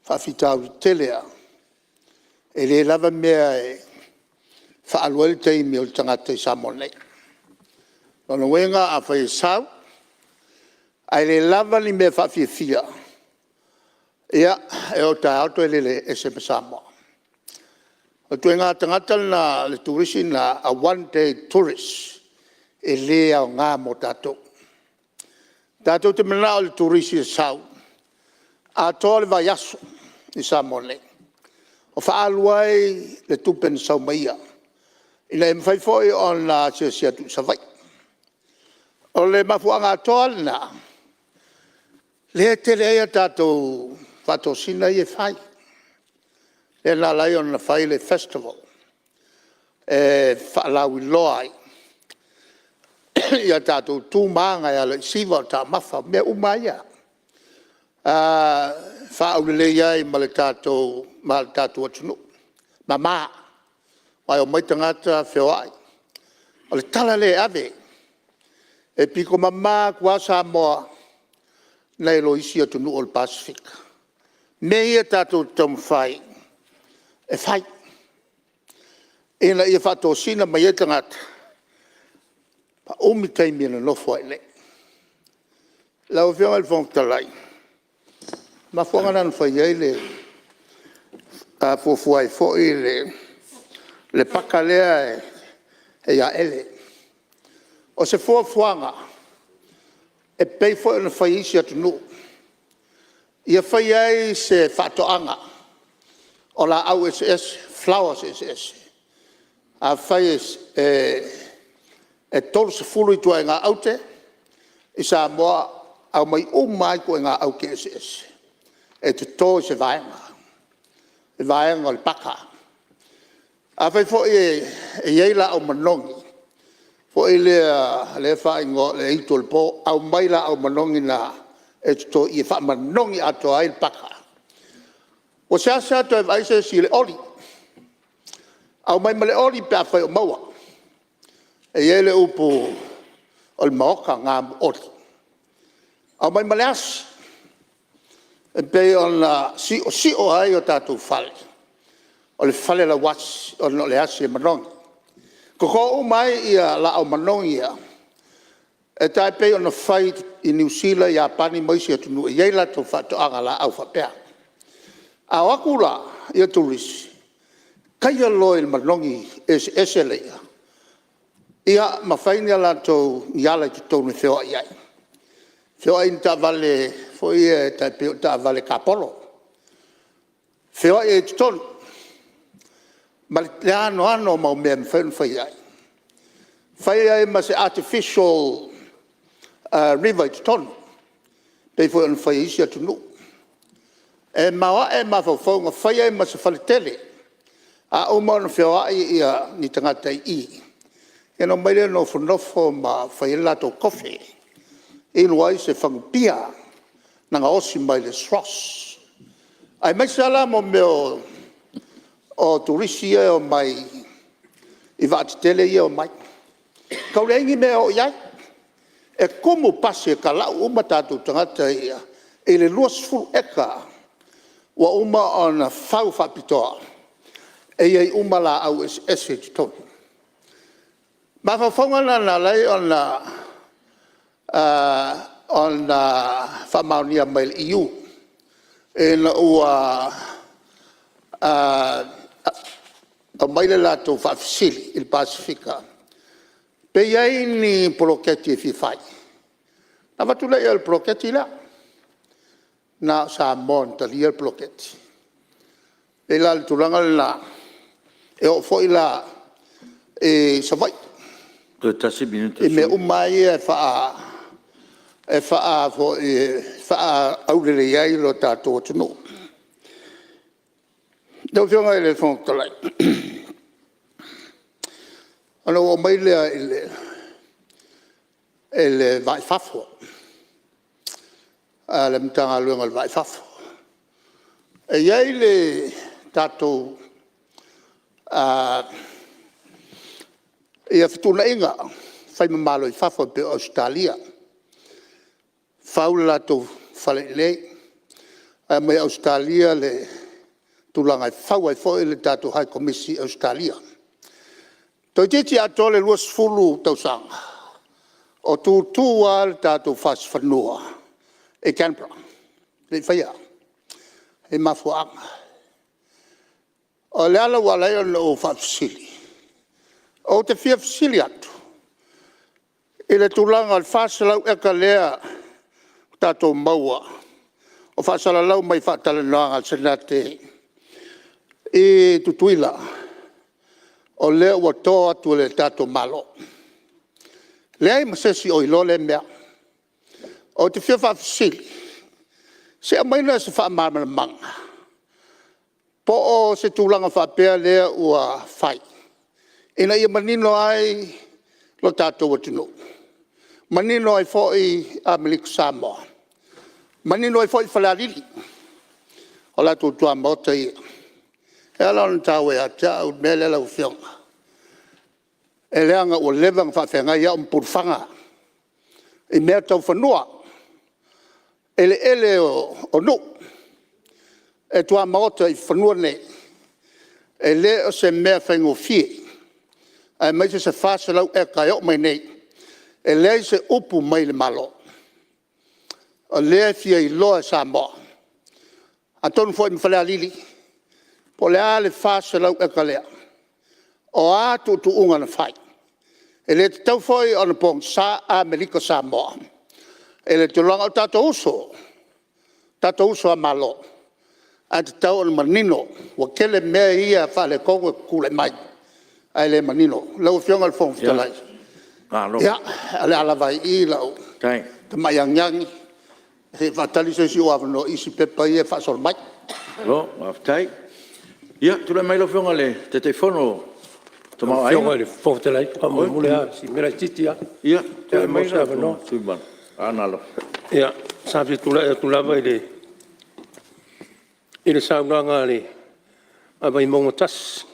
faafitauli tele lava, e le lava mea e faaalu ai le taimi o le tagata i Samoa nei. O lona uiga afai e sau ae le lava ni mea e faafiafia, ia, e o taeao toe lele ese ma Samoa. O le ituaiga tagata lena le turisi lena, a one day tourist, e le aoga mo tatou. Tatou te mananao i le turisi e sau atoa le vaiaso i Samoa nei, ma faaalu ai le tupe na sau ma ia, ina ia mafai foi ona asiasi atu i Savaii. O le mafuaaga atoa lava lena lea e tele ai a tatou faatosina ia e fai, lea na ala ai ona fai le Festival e faalauiloa ai a tatou tu ma aga e ala i siva o taumafa, o mea uma lava ia, e faaaulelei ai ma le tatou atunuu, e mama. Aua e omai tagata feoai, o le tala lea e ave, e aupito mama atu lava Samoa nai lo isi atunuu o le Pasefika. O mea ia tatou te taumafai e fai ina ia faatosina mai ai tagata, faaaumi taimi e nonofo ai i inei. Lau Afioga i le Fofoga Fetalai, o le mafuaaga lena na fai ai le fuafua ai foi le paka lea e ia Ele. O se fuafuaga e pei foi ona fai e isi atunuu, ia fai ai se faatoaga o laau eseese, flowers eseese. Afai e 30 ituaiga aute i Samoa, aumai uma lava ituaiga aute eseese e toto i se vaega, le vaega o le paka. Afai foi e i ai laau manogi foi lea e faaigoa o le aitu o le po, aumai laau manogi na e toto i i e faamanogi atoa ai le paka. Ua seasea toe vaai se isi i le oli, aumai ma le oli pe afai o maua. E i ai le upu o le maota gamuoli, aumai ma le asi e pei ona siosio ai o tatou fale, o le fale lauasi ona o le asi e manogi. Toto uma ai laau manogi ia E tai pei ona fai i Niu Sila, Iapani ma isi atunuu e i ai latou faatoaga laau faapea. A o atu la turisi taia loa i le manogi eseese laia ia ma fai ni latou ala i totonu e feoai ai. Feoai i ni taavale foi ia e tai pei o taavale tapolo, feoai ai i totonu ma le anoano o mau mea e mafai ona fai ai. Fai ai ma se artificial river i totonu e pei foi ona fai e isi atunuu. E maoae mafaufauga, fai ai ma se faletele. A uma ona feoai ni tagata i i, ia ona omai lea nofonofo ma fai ai le latou tofe, inu ai se fagupia na gaosi mai le SROS. Aemaise lava la mea o turisi ia e omai i vaa tetele ia e omai, e tau leai ni mea e o i ai. E tumu pasi e talau uma tatou tagata ia i le 20 eka ua uma ona fau faapitoa e i ai uma laau eseese i totonu. O mafaufauga na na ala ai ona faamaonia mai e le EU ina ua aumai le latou faafesili i le Pasefika, pe i ai ni poloketi e fia fai ona avatu lea o le poloketi lea. Na o Samoa na talia le poloketi. E pei la o le tulaga lena e oo foi la i Savaii Toe tasi le minute o i le mea sui usufono. uma lava ia e faaaulelei ai lo tatou atunuu. Lau Afioga i le Fofoga Fetalai, ona ou oo mai lea i le va i fafo a le Matagaluega o le Va i Fafo. E i ai le tatou fetuunaiga fai ma Malo i fafo e pei o Ausetalia, fau le latou fale i inei ae aumai e Ausetalia le tulaga e fau ai foi le tatou High Komisi i Ausetalia. Toeitiiti atoa le 20 tausaga o tutu lava le tatou fasi fanua i Canberra, e le i faia. E i ai mafuaaga. O le ala ua ala ai ona ou faafesili, ou te fia fesili atu i le tulaga o le 400 eka lea ua tatou maua o faasalalau mai i faatalanoaga a le Senate i Tutuila, o lea ua to atu e le tatou Malo. Leai ma se isi o iloa lea mea. Ou te fia faafesili, se i aumai se faamalamalamaga po o se tulaga faapea lea ua fai ina ia manino ai lo tatou atunuu, manino ai foi Amerika Samoa, manino ai foi Falealili, o latou tuamaota ia. E ala ona taua ia te au le mea lea lau Afioga, e leaga ua leva ona faafeagai au ma pulufaga i mea tau fanua, eleele o nuu, e tuamaota i fanua nei. E le o se mea faigofie aemaise se 400 eka e oo mai nei e leai se upu mai le Malo. O lea e fia iloa e Samoa atonu foi ma Falealili po o le a le 400 eka lea, o a tuutuuga na fai. E le tatau foi ona pogisa Amerika Samoa i le tulaga. O tatou uso, o tatou uso a Malo ae tatau ona manino ua tele mea ia faaletonu e tulai mai ae le manino. Lau Afioga i le Fofoga Fetalai, ia o le a lava ai i i lau tamai agiagi se i faatali se isi ou avanoa i isi pepa ia e faasolo mai. Malo faafetai. Ia, tulai mai lau Afioga i le Taitaifono o le Tamaoaiga. Lau Afioga i le Fofoga Fetalai, faamolemole lava o si mea laitiiti lava pe a maua se avanoa. Ia, tulai mai le sui usufono mamalu o Aana Alofi. Ia, sa fia tulai atu lava i le saunoaga a Vaimauga 1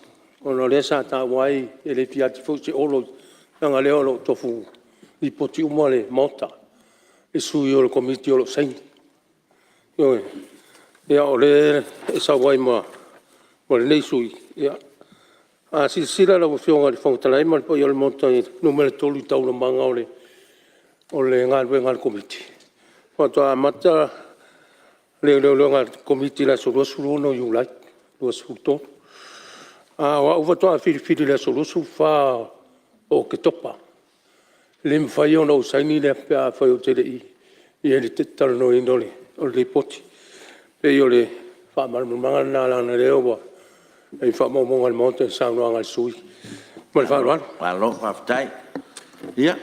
ona o lea sa taua ai, e le fia ati foi se olo leaga o lea o lo o tofu lipoti uma le Maota i sui o le Komiti o lo o saini. Ioe. Ia o lea e sau ai ma lenei sui usufono, ia, a silasila lau Afioga i le Fofoga Fetalai ma le paia o le Maota i le numera 3 i taualumaga o o le galuega a le Komiti, faatoa amata le iloiloga a le Komiti i le aso 26 Iulai 2023, a o au faatoa filifili i le aso 24 o Oketopa. E le mafai ona ou saini lea pe afai ou te le i i ai i le talanoaina o le Lipoti. E pei o le faamalamalamaga lena leaga o lea ua i ai faamaumauga a le Maota i le saunoaga a le sui usufono. Ma le faaaloalo. Malo faafetai. Ia…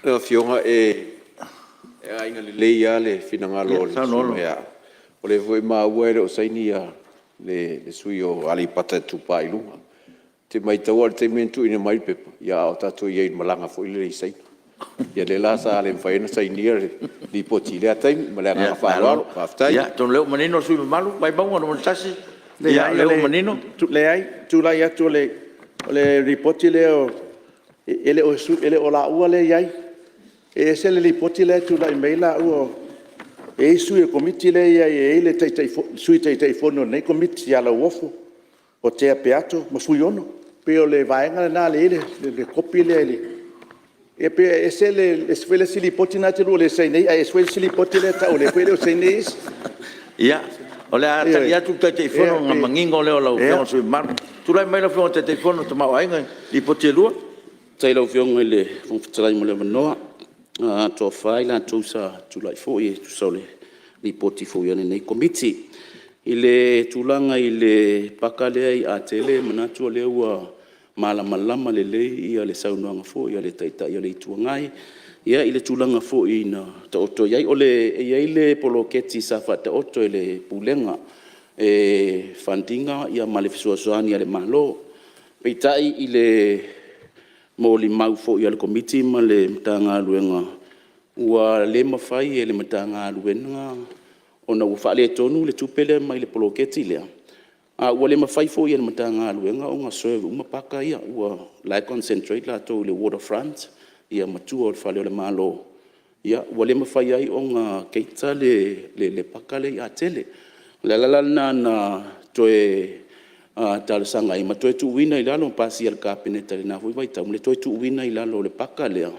Lau Afioga e aiga lelei lava le finagalo o le sui usufono ia au, o lea foi e maua e le o saini le sui usufono mo Aleipata Itupa i Luga. Ou te maitaua o le taimi na tuuina mai ai le pepa, a o tatou i ai i le malaga foi lea i Saina. Ia lea la sa le mafai ai ona sainia le Lipoti i lea taimi. Ma le agaga faaaloalo, faafetai. Ia, atonu o lea ua manino le sui usufono mamalu mo Vaimauga 1, o lea ua manino. Leai, e tulai atu o le Lipoti lea e le o laua lea e i ai. E ese le Lipoti la e tulai mai ai laua, e i ai sui o le Komiti lea e i ai, e i ai le Sui Taitaifono o lenei Komiti ia Lauofo, o Tea Peato ma Fuiono. E pei o le vaega lena lea e i ai le kopi lea. E pei e ese foi le isi Lipoti lena e te lua le saini ai, ae ese foi le isi Lipoti lea e tau o lea foi e le o saini ai isi. Ia, o le a tali atu le Taitaifono ona manino lea o lau Afioga i le sui usufono mamalu. Tulai mai lau Afioga i le Taitaifono o le Tamaoaiga i Lipoti e 2. Faafetai i lau Afioga i le Fofoga Fetalai mo le avanoa. Na atoa fa i latou sa tulai foi e tusa o le Lipoti foi a lenei Komiti. I le tulaga i le paka lea i Atele e manatu o lea ua malamalama lelei le saunoaga foi a le Taitai o le Itu Agai i le tulaga foi na taoto i ai. E i ai le poloketi sa faataoto e le Pulega e fund ina ma le fesoasoani a le Malo. Peitai i le molimau foi a le Komiti ma le Matagaluega, ua le mafai e le Matagaluega ona ua faaletonu le tupe lea mai le poloketi lea, a ua le mafai foi e le Matagaluega ona serve uma paka ia, o la e concentrate latou i le waterfront ma tua o le fale o le Malo, ua le mafai ai ona cater le paka lea i Atele. O le ala la lena na toe talosaga ai ma toe tuuina i lalo ma pasia e le Kapeneta i lena foi vaitau le toe tuuina i lalo o le paka lea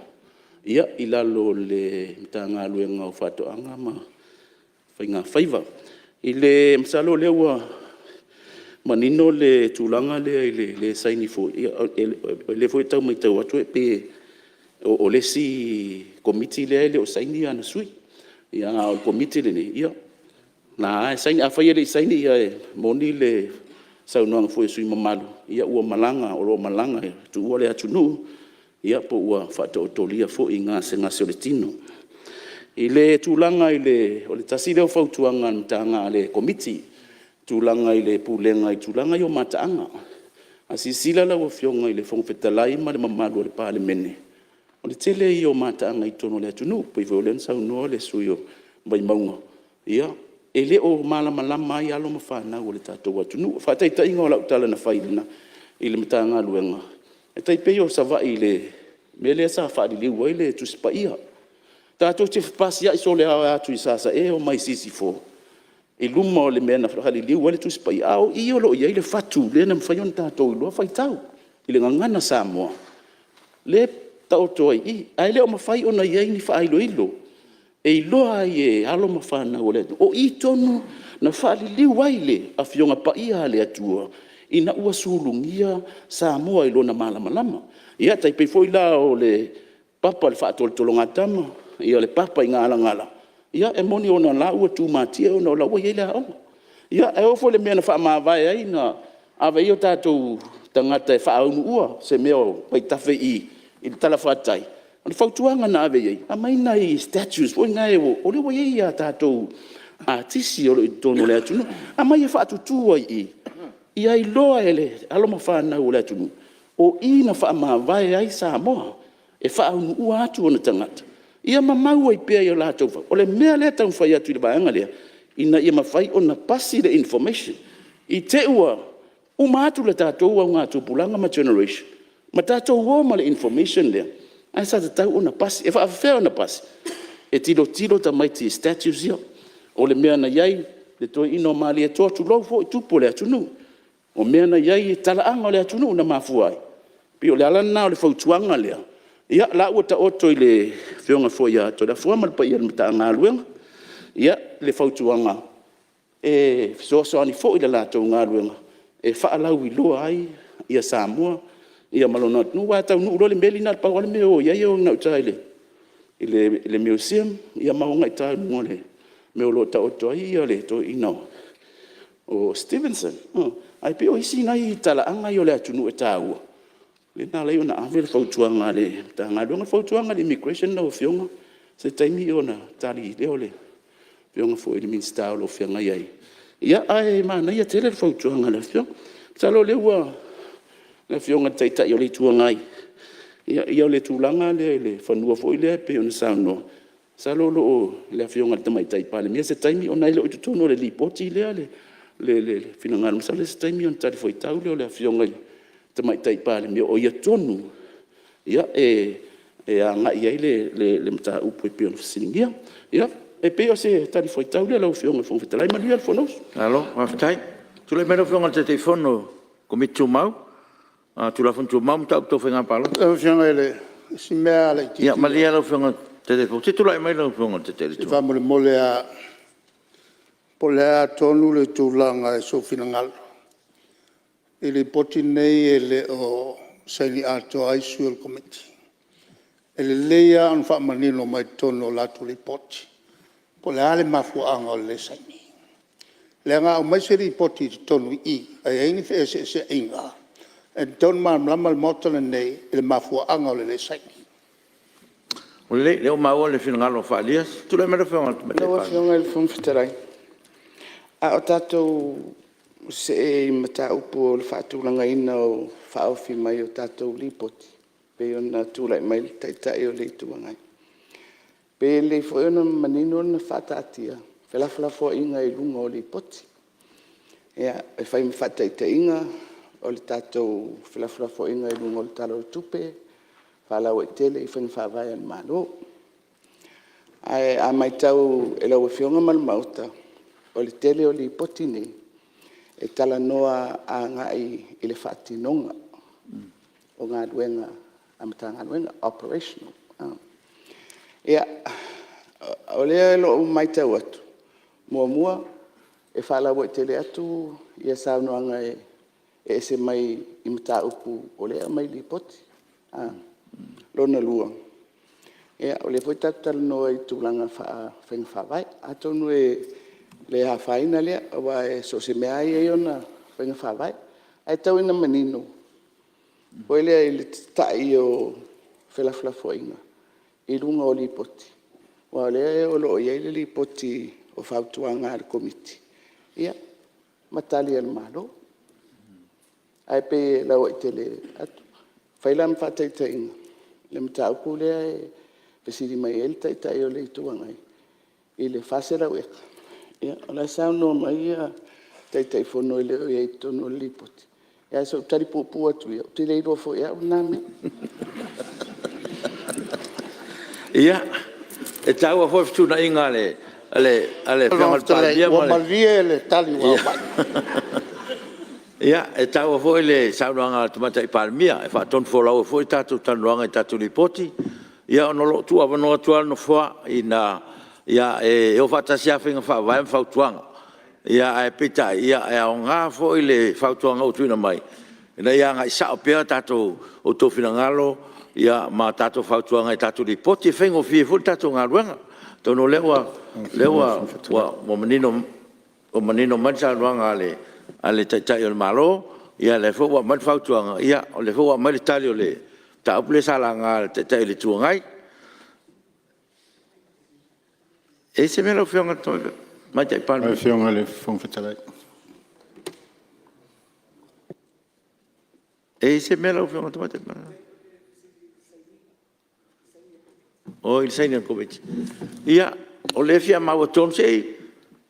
i lalo o le Matagaluega o Faatoaga ma Faigafaiva. Masalo o lea ua manino le tulaga lea i le le saini foi, o lea foi e tau maitau atu e pei o le isi Komiti lea e le o saini ana sui, a o le Komiti lenei, o la e lava e saini. Afai e le i saini, e moni le saunoaga foi a le sui usufono mamalu, ua malaga, o lo o malaga ua tuua le atunuu po ua faataotolia foi i gasegase o le tino. I le tulaga i le… O le tasi lea o fautuaga a le Komiti i le tulaga i le Pulega i le tulaga lea o mataaga. A silasila lau Afioga i le Fofoga Fetalai ma le mamalu o le Palemene, o le tele ia o mataaga i totonu o le atunuu, pei foi lea na saunoa le sui usufono o Vaimauga, ia, e le o malamalama ai alo ma fanau a le tatou atunuu. O le faataitaiga o lau tala na fai i le Matagaluega, e tai pei o Savaii i le mea lea sa faaliliu ai le Tusi Paia. Tatou te fepasiai solo e o atu i Sasae omai Sisifo i luma o le mea na faaliliu ai le Tusi Paia, a o i o lo o i ai le fatu lea na mafai ona tatou iloa faitau i le Gagana Samoa lea e taoto ai i i, ae le o mafai ona i ai ni faailoilo e iloa ai e alo ma fanau a le atunuu o i tonu na faaliliu ai le Afioga Paia a le Atua ina ua sulugia Samoa i Lona malamalama. Ia, tai pei foi la o le papa o le faatolotologatama, le papagalagala, ia e moni ona o la e ua tumatie ona o la e ua i ai le aoga. Ia ae oo foi i le mea na faamavae ai ma ave ai o tatou tagata e faauluulu se mea o vaitafe i i i le talafatai, o le fautuaga na ave i ai, aumai nai statues foi na o lea ua i ai a tatou atisi o lo o i totonu o le atunuu, aumai e faatutu ai i i ia iloa e alo ma fanau a le atunuu o i na faamavae ai Samoa e faauluulu atu ona tagata ia ma mau ai pea i o latou. O le mea lea e taumafai atu i le vaega lea, ina ia mafai ona pasi le information i te i ua uma atu le tatou augatupulaga ma generation ma tatou o ma le information lea, ae sa tatau ona pasi. E faapefea ona pasi? E tilotilo tamaiti i statues ia, o le mea na i ai le toeaina o Malietoa, tulou foi tupu o le atunuu, o mea na i ai talaaga o le atunuu na mafua ai. E pei o le ala lena o le fautuaga lea Ia, la ua taoto i le Afioga foi ia Toleafoa ma le paia o le Matagaluega le fautuaga e fesoasoani foi i le latou galuega e faalauiloa ai Samoa ma lona atunuu. Aua a taunuu loa le meli lena, na pau lava le mea e o i ai e o i gauta i le museum ma o i luga o le mea o lo o taoto ai le toeaina o Stevenson. Ae pei o isi nai talaaga ia o le atunuu e taua, lea na ala ai ona ave le fautuaga a le Matagaluega. O le fautuaga a le Immigration lau Afioga, o se taimi ona tali lea o le Afioga foi i le Minisita o lo o feagai ai, ae manaia tele le fautuaga a le Afioga. Masalo o lea ua le Afioga i le Taitai o le Itu Agai, ia o le tulaga lea i le fanua foi lea e pei ona saunoa, masalo o lo o i le Afioga i le Tamaitai Palemia se taimi, ona e le o i totonu o le Lipoti lea le finagalo. Masalo e i ai se taimi ona talifuaitau lea o le Afioga i le Tamaitai Palemia, o ia tonu e agai i ai le mataupu e pei ona fesiligia. Ia, e pei o se talifuaitau lea lau Afioga i le Fofoga Fetalai. Manuia le Fonousu. Malo faafetai. Tulai mai lau Afioga i le Taitaifono o le Komiti o Tulafono Tumau ma Mataupu Tau Faiga Palota. Lau Afioga i le… si mea lava laitiiti Ia malie lau Afioga i le Taitaifono, se i tulai mai lau Afioga i le Taitai o le Itu Agai. Faamolemole lava po o le a tonu le tulaga i sou finagalo i Lipoti nei e le o saini atoa ai sui o le Komiti. E lelei lava ona faamanino mai totonu o latou Lipoti po o le a le mafuaaga o le le saini. Leaga a aumai se Lipoti i totonu i i ae i ai ni feeseeseaiga, e tatau ona malamalama le Maota lenei i le mafuaaga o le le saini. Ua lelei o lea ua maua le finagalo faaalia. Tulai mai lau Afioga i le Tamaitai Lau Palemia. Afioga i le Fofoga Fetalai, a o tatou see i mataupu o le faatulagaina o le faaofi mai o tatou Lipoti pei ona tulai mai le Taitai o le Itu Agai, pe lelei foi ona manino ona faataatia felafolafoaiga i luga o Lipoti. E fai ma faataitaiga, o le tatou felafolafoaiga i luga o le Tala o le Tupe faalauaitele i faiga faavae a le Malo. Ae a matau e lau Afioga ma le Maota, o le tele o Lipoti nei e talanoa agai i le faatinoga o galuega a Matagaluega, operational. Ia, o lea o lo o matau atu, muamua, e faalauaitele atu saunoaga e ese mai i mataupu o lea e aumai i Lipoti. Lona lua, o lea foi tatou te talanoa i tulaga faa-faiga faavae. Atonu e le afaina lea aua so o se mea lava e i ai ona faiga faavae. Ae tau ina manino foi lea i le tatai o felafolafoaiga i luga o Lipoti, aua o lea o lo o i ai le Lipoti o Fautuaga a le Komiti ia ma Tali a le Malo. Ae pei e lauaitele atu. E fai la ma faataitaiga le mataupu lea e fesili mai ai le Taitai o le Itu Agai i le 400 eka, ia o la e saunoa mai le Taitaifono e le o i ai i totonu o le Lipoti. Ae o sou tali puupuu atu ia, ou te le iloa foi e au lena mea. Ia, e taua foi le fetuunaiga a le Afioga i le Palemia Ua malie le tali ua aumai. Ia, e taua foi le saunoaga a le Tamaitai Palemia e faatonufolau ai foi tatou talanoaga i tatou Lipoti, ona o lo o tuuavanoa atu lava le Nofoa ina ia… E o faatasi lava faiga faavae ma fautuaga. Ae peitai, e aoga foi le fautuaga ua tuuina mai ina ia agai sao pea outou finagalo ma tatou fautuaga i tatou Lipoti e faigofie ai foi le tatou galuega. Atonu o lea ua manino mai le saunoaga a le Taitai o le Malo, o lea foi ua aumai le fautuaga, o lea foi ua aumai le tali o le mataupu lea sa laga e le Taitai o le Itu Agai. E i ai se mea lau Afioga i le Tamaitai Palemia? E i ai se mea lau Afioga i le Tamaitai Palemia? Oi le saini a le Komiti. Ia, o lea e fia maua tonu. Se i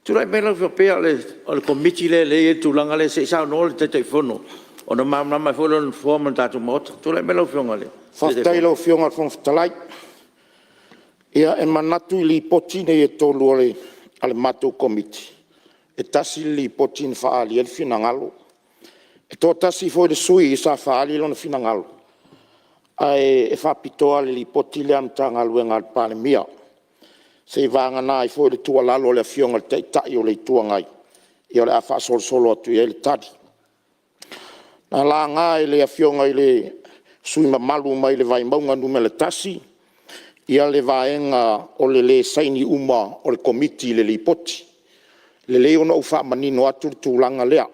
tulai mai lau Afioga, pei lava o le Komiti lea e i ai le tulaga lea, se i saunoa le Taitaifono ona malamalama ai foi lea o le Nofoa ma le tatou Maota. Tulai mai lau Afioga i le Taitaifono. Faafetai i lau Afioga i le Fofoga Fetalai. Ia e manatu i Lipoti nei e 3 a le matou Komiti, e tasi le Lipoti na faaali ai le finagalo. E toatasi foi le sui usufono sa faaali lona finagalo, Ae faapitoa le Lipoti lea a le Matagaluega a le Palemia, seiavagana ai foi le tuualalo a le Afioga i le Taitai o le Itu Agai, ia o le a faasolosolo atu i ai le tali. Na laga e le Afioga i le sui usufono mamalu mai le Vaimauga 1 le vaega o le le saini uma o le Komiti i le Lipoti. E lelei ona ou faamanino atu le tulaga lea.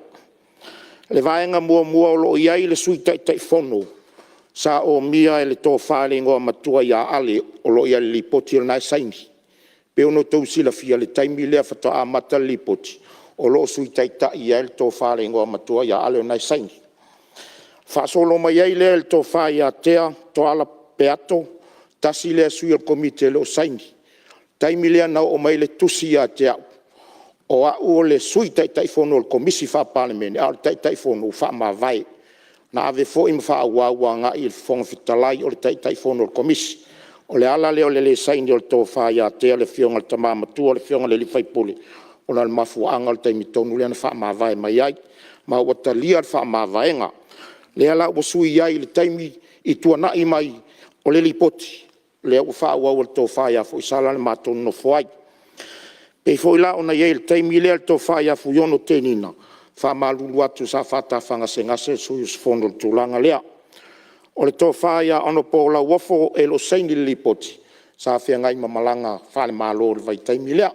O le vaega muamua o lo o i ai le Sui Taitaifono sa omia e le Tofa i le Igoamatua ia Ale o lo o i ai i le Lipoti o lena e saini. E pei ona outou silafia i le taimi lea faatoa amata le Lipoti o lo o Sui Taitai ai le Tofa i le Igoamatua ia Ale lena e saini. Faasolo mai ai lea i le Tofa ia Tea Tooala Peato, tasi lea sui o le Komiti e le o saini. O le taimi lea na oo mai ai le tusi ia te au, o au o le Sui Taitaifono o le Komisi Faa-Palemene a o le Taitaifono ua faamavae. Na ave foi ma faaauau agai i le Fofoga Fetalai o le Taitaifono o le Komisi. O le ala lea o le le saini o le Tofa ia Tea le Afioga i le Tama Matua le Afioga i le sui usufono, ona o le mafuaaga o le taimi tonu lea na faamavae mai ai, ma ua talia le faamavaega. Lea la ua sui ai i le taimi i tuanai mai o le Lipoti, lea ua faaauau e le Tofa ia Foisala le matou nonofo ai. E pei foi la ona i ai i le taimi lea le Tofa ia Fuiono Tenina, e faamalulu atu sa faatafa gasegase le sui usufono i le tulaga lea. O le Tofa ia Hon Lauofo e le o saini i le Lipoti, sa feagai ma malaga faale-Malo i le vaitaimi lea.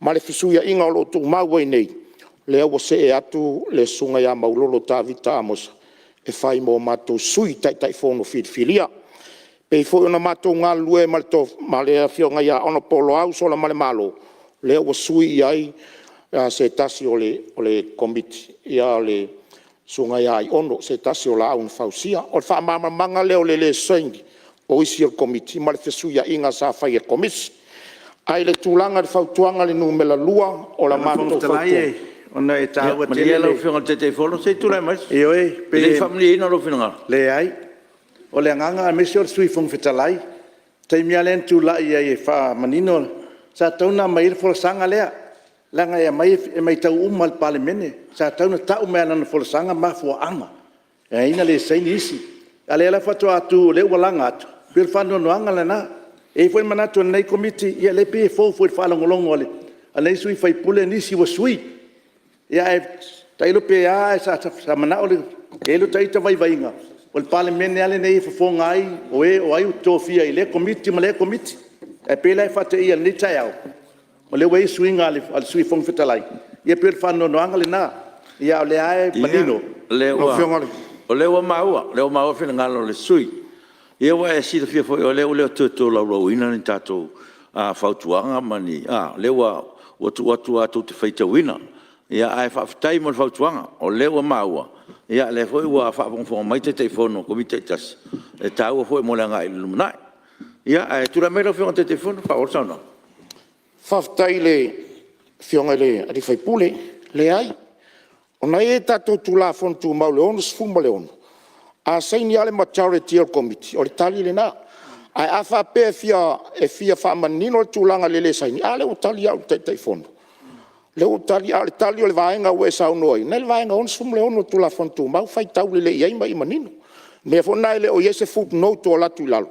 Ma le fesuiaiga o lo o tumau ai nei, lea ua see atu le Susuga ia Maulolo Tavita Amosa e fai ma o matou Sui Taitaifono filifilia. E pei foi ona matou galulue ma le Afioga ia Hon Loau Solamalemalo, lea ua sui i ai se tasi o le Komiti, le Susuga ia Aiono o se tasi o Laau na Fausia. O le faamalamalamaga lea o le le saini o isi o le Komiti ma le fesuiaiga sa fai e le Komisi. Ae i le tulaga i le fautuaga 2 o la matou Lau Afioga i le Fofoga fautuaga… Fetalai ona e taua tele le… Ia malie lau Afioga i le Taitaifono se i tulai mai. Ioe, E le i faamalieina lou finagalo? Leai. O le agaga aemaise o le Sui Fofoga Fetalai, o le taimi lava lea na tulai ai e faamanino, sa tatau ona aumai ai le folasaga lea, leaga e aumai e matau uma lava e le Palemene. Sa tatau ona tau mai lava i lana folasaga mafuaaga e ala ai ona le saini isi. A o lea la faatoa tu o lea ua laga atu, e pei o le faanoanoaga lena. E i ai foi le manatu o lenei Komiti, ia o lea e pei e fou foi i le faalogologo a lenei sui usufono nisi ua sui. Ia ae tailo pe a ae sa manao… E i ai lou ita vaivaiga, o le Palemene lava lenei e fofoga ai o e o ai ua tofia i lea Komiti ma lea Komiti. Ae pei la e faateia i lenei taeao o lea ua i ai suiga a le Sui Fofoga Fetalai, ia pei o le faanoanoaga lena. A o lea lava e manino… Ia, o lea ua maua le finagalo o le sui usufono. Ia ua e silafia foi o lea ua le toe tolaulauina ni tatou fautuaga ma ni… a? O lea ua tuu atu lava tou te faitauina. Ae faafetai mo le fautuaga o lea ua maua, o lea foi ua faafogafoga mai Taitaifono o Komiti taitasi, e taua foi mo le agai i le lumanai. Ae tulai mai lau Afioga i le Taitaifono e faaauau le saunoaga. Faafetai i le Afioga i le sui usufono. Leai, o lena e i ai tatou Tulafono Tumau i le 66, a saini lava le majority o le Komiti, o le tali lena. Ae a faapea e fia faamanino le tulaga i le le saini, a lea ua tali au e le Taitaifono. O lea ua ou tali, a o le tali o le vaega ua e saunoa i ai, o lena e i le Vaega 66 o le Tulafono Tumau, faitau lelei i ai ma ia manino. O le mea foi lena e le o i ai se footnote o alu atu i lalo,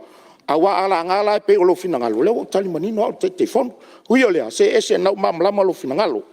aua a laga la e pei o lou finagalo, o lea ua ou tali manino au o le Taitaifono. Ui o lea, see ese o lena ua malamalama lou finagalo.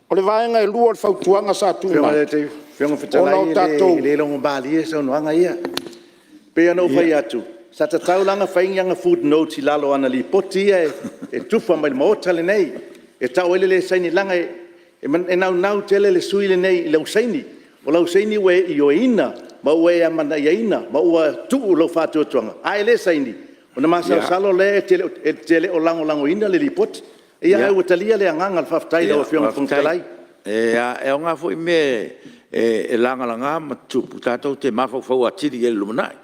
O le vaega e 2 o le fautuaga sa tuuina Lau mai, Afioga i le Fofoga ona o Fetalai tatou… e le logomalie le saunoaga ia. E pei ona ou fai atu, sa tatau la ona fai ni ana footnote i lalo o ana Lipoti ia e tufa mai i le Maota lenei e tau ai le le saini leaga e naunau tele le sui usufono lenei i lau saini. O lau saini ua e ioeina ma ua e amanaiaina ma ua tuu lou faatuatuaga, a e le saini ona masalosalo lea e te le o lagolagoina le Lipoti. Ae ua talia le agaga o le faafetai i lau Afioga i le Fofoga Fetalai. E aoga foi mea e lagalaga ma tutupu tatou te mafaufau atili i ai i le lumanai.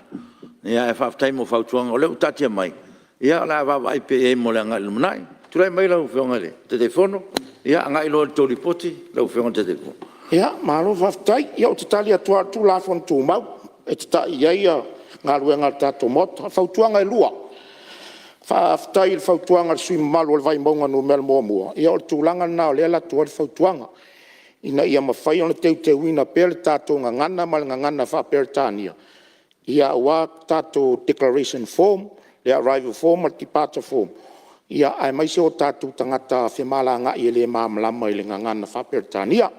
Ae faafetai mo fautuaga o lea ua taatia mai, o le a vaavaai pea i ai mo le agai i le lumanai. Tulai mai lau Afioga i le Taitaifono, agai loa i le tou Lipoti lau Afioga i le Taitaifono. Ia, malo faafetai. Ia ou te tali atu lava i le Tulafono Tumau e tatai i ai galuega a le tatou Maota. Fautuaga e 2, Faafetai i le fautuaga a le sui usufono mamalu o le Vaimauga 1. Ia o le tulaga lena o lea e alu atu ai le fautuaga, ina ia mafai ona teuteuina pea le tatou gagana ma le gagana faa-Peretania Aua tatou declaration form, le arrival form ma le departure form, aemaise o tatou tagata femalagaai e le malamalama i le gagana faa-Peretania.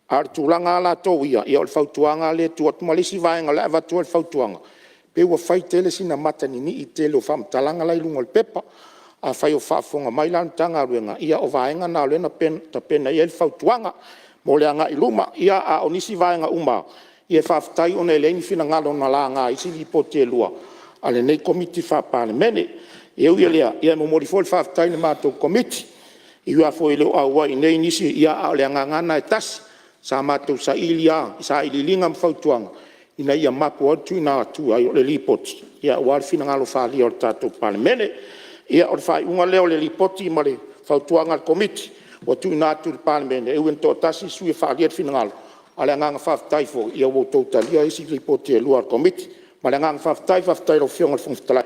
A o le tulaga lava latou ia, o le fautuaga lea e tuu atu ma le isi vaega o lea e avatu ai le fautuaga, pei ua fai tele sina mataninii tele o faamatalaga la e i luga o le pepa. Afai o faafofoga mai la le Matagaluega, ia o vaega na o lea na tapena i ai le fautuaga mo le agai i luma. A o nisi vaega uma lava, ia faafetai ona e leai ni finagalo na laga i isi Lipoti e lua a lenei Komiti Faa-Palemene. Ae ui i lea, e momoli foi le faafetai i le matou Komiti, e ui lava foi e le o auai i inei nisi, a o le agaga lava lena e tasi, sa matou saili lava i sailiiliga ma fautuaga ina ia mapu lava le tuuina atu ai o le Lipoti aua le finagalo faaalia o le tatou Palemene. Ia o le faaiuga lea o le Lipoti ma le Fautuaga a le Komiti ua tuuina atu i le Palemene, e ui ina toatasi le sui usufono e faaalia le finagalo, a o le agaga faafetai foi ua outou talia isi Lipoti e lua a le Komiti. Ma le agaga faafetai, faafetai i lau Afioga i le Fofoga Fetalai.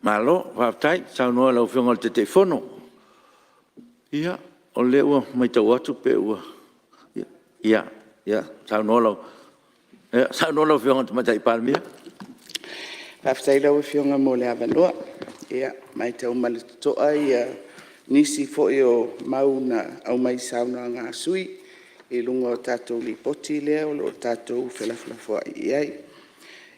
Malo faafetai saunoa i lau Afioga i le Taitaifono. Ia, o lea ua maitau atu pei ua… Ia, saunoa lau Afioga i le Tamaitai Palemia. Faafetai i lau Afioga mo le avanoa. E maitau ma le totoa nisi foi o mau na aumai i saunoaga a sui usufono i luga o tatou Lipoti lea o lo o tatou felafolafoai i ai.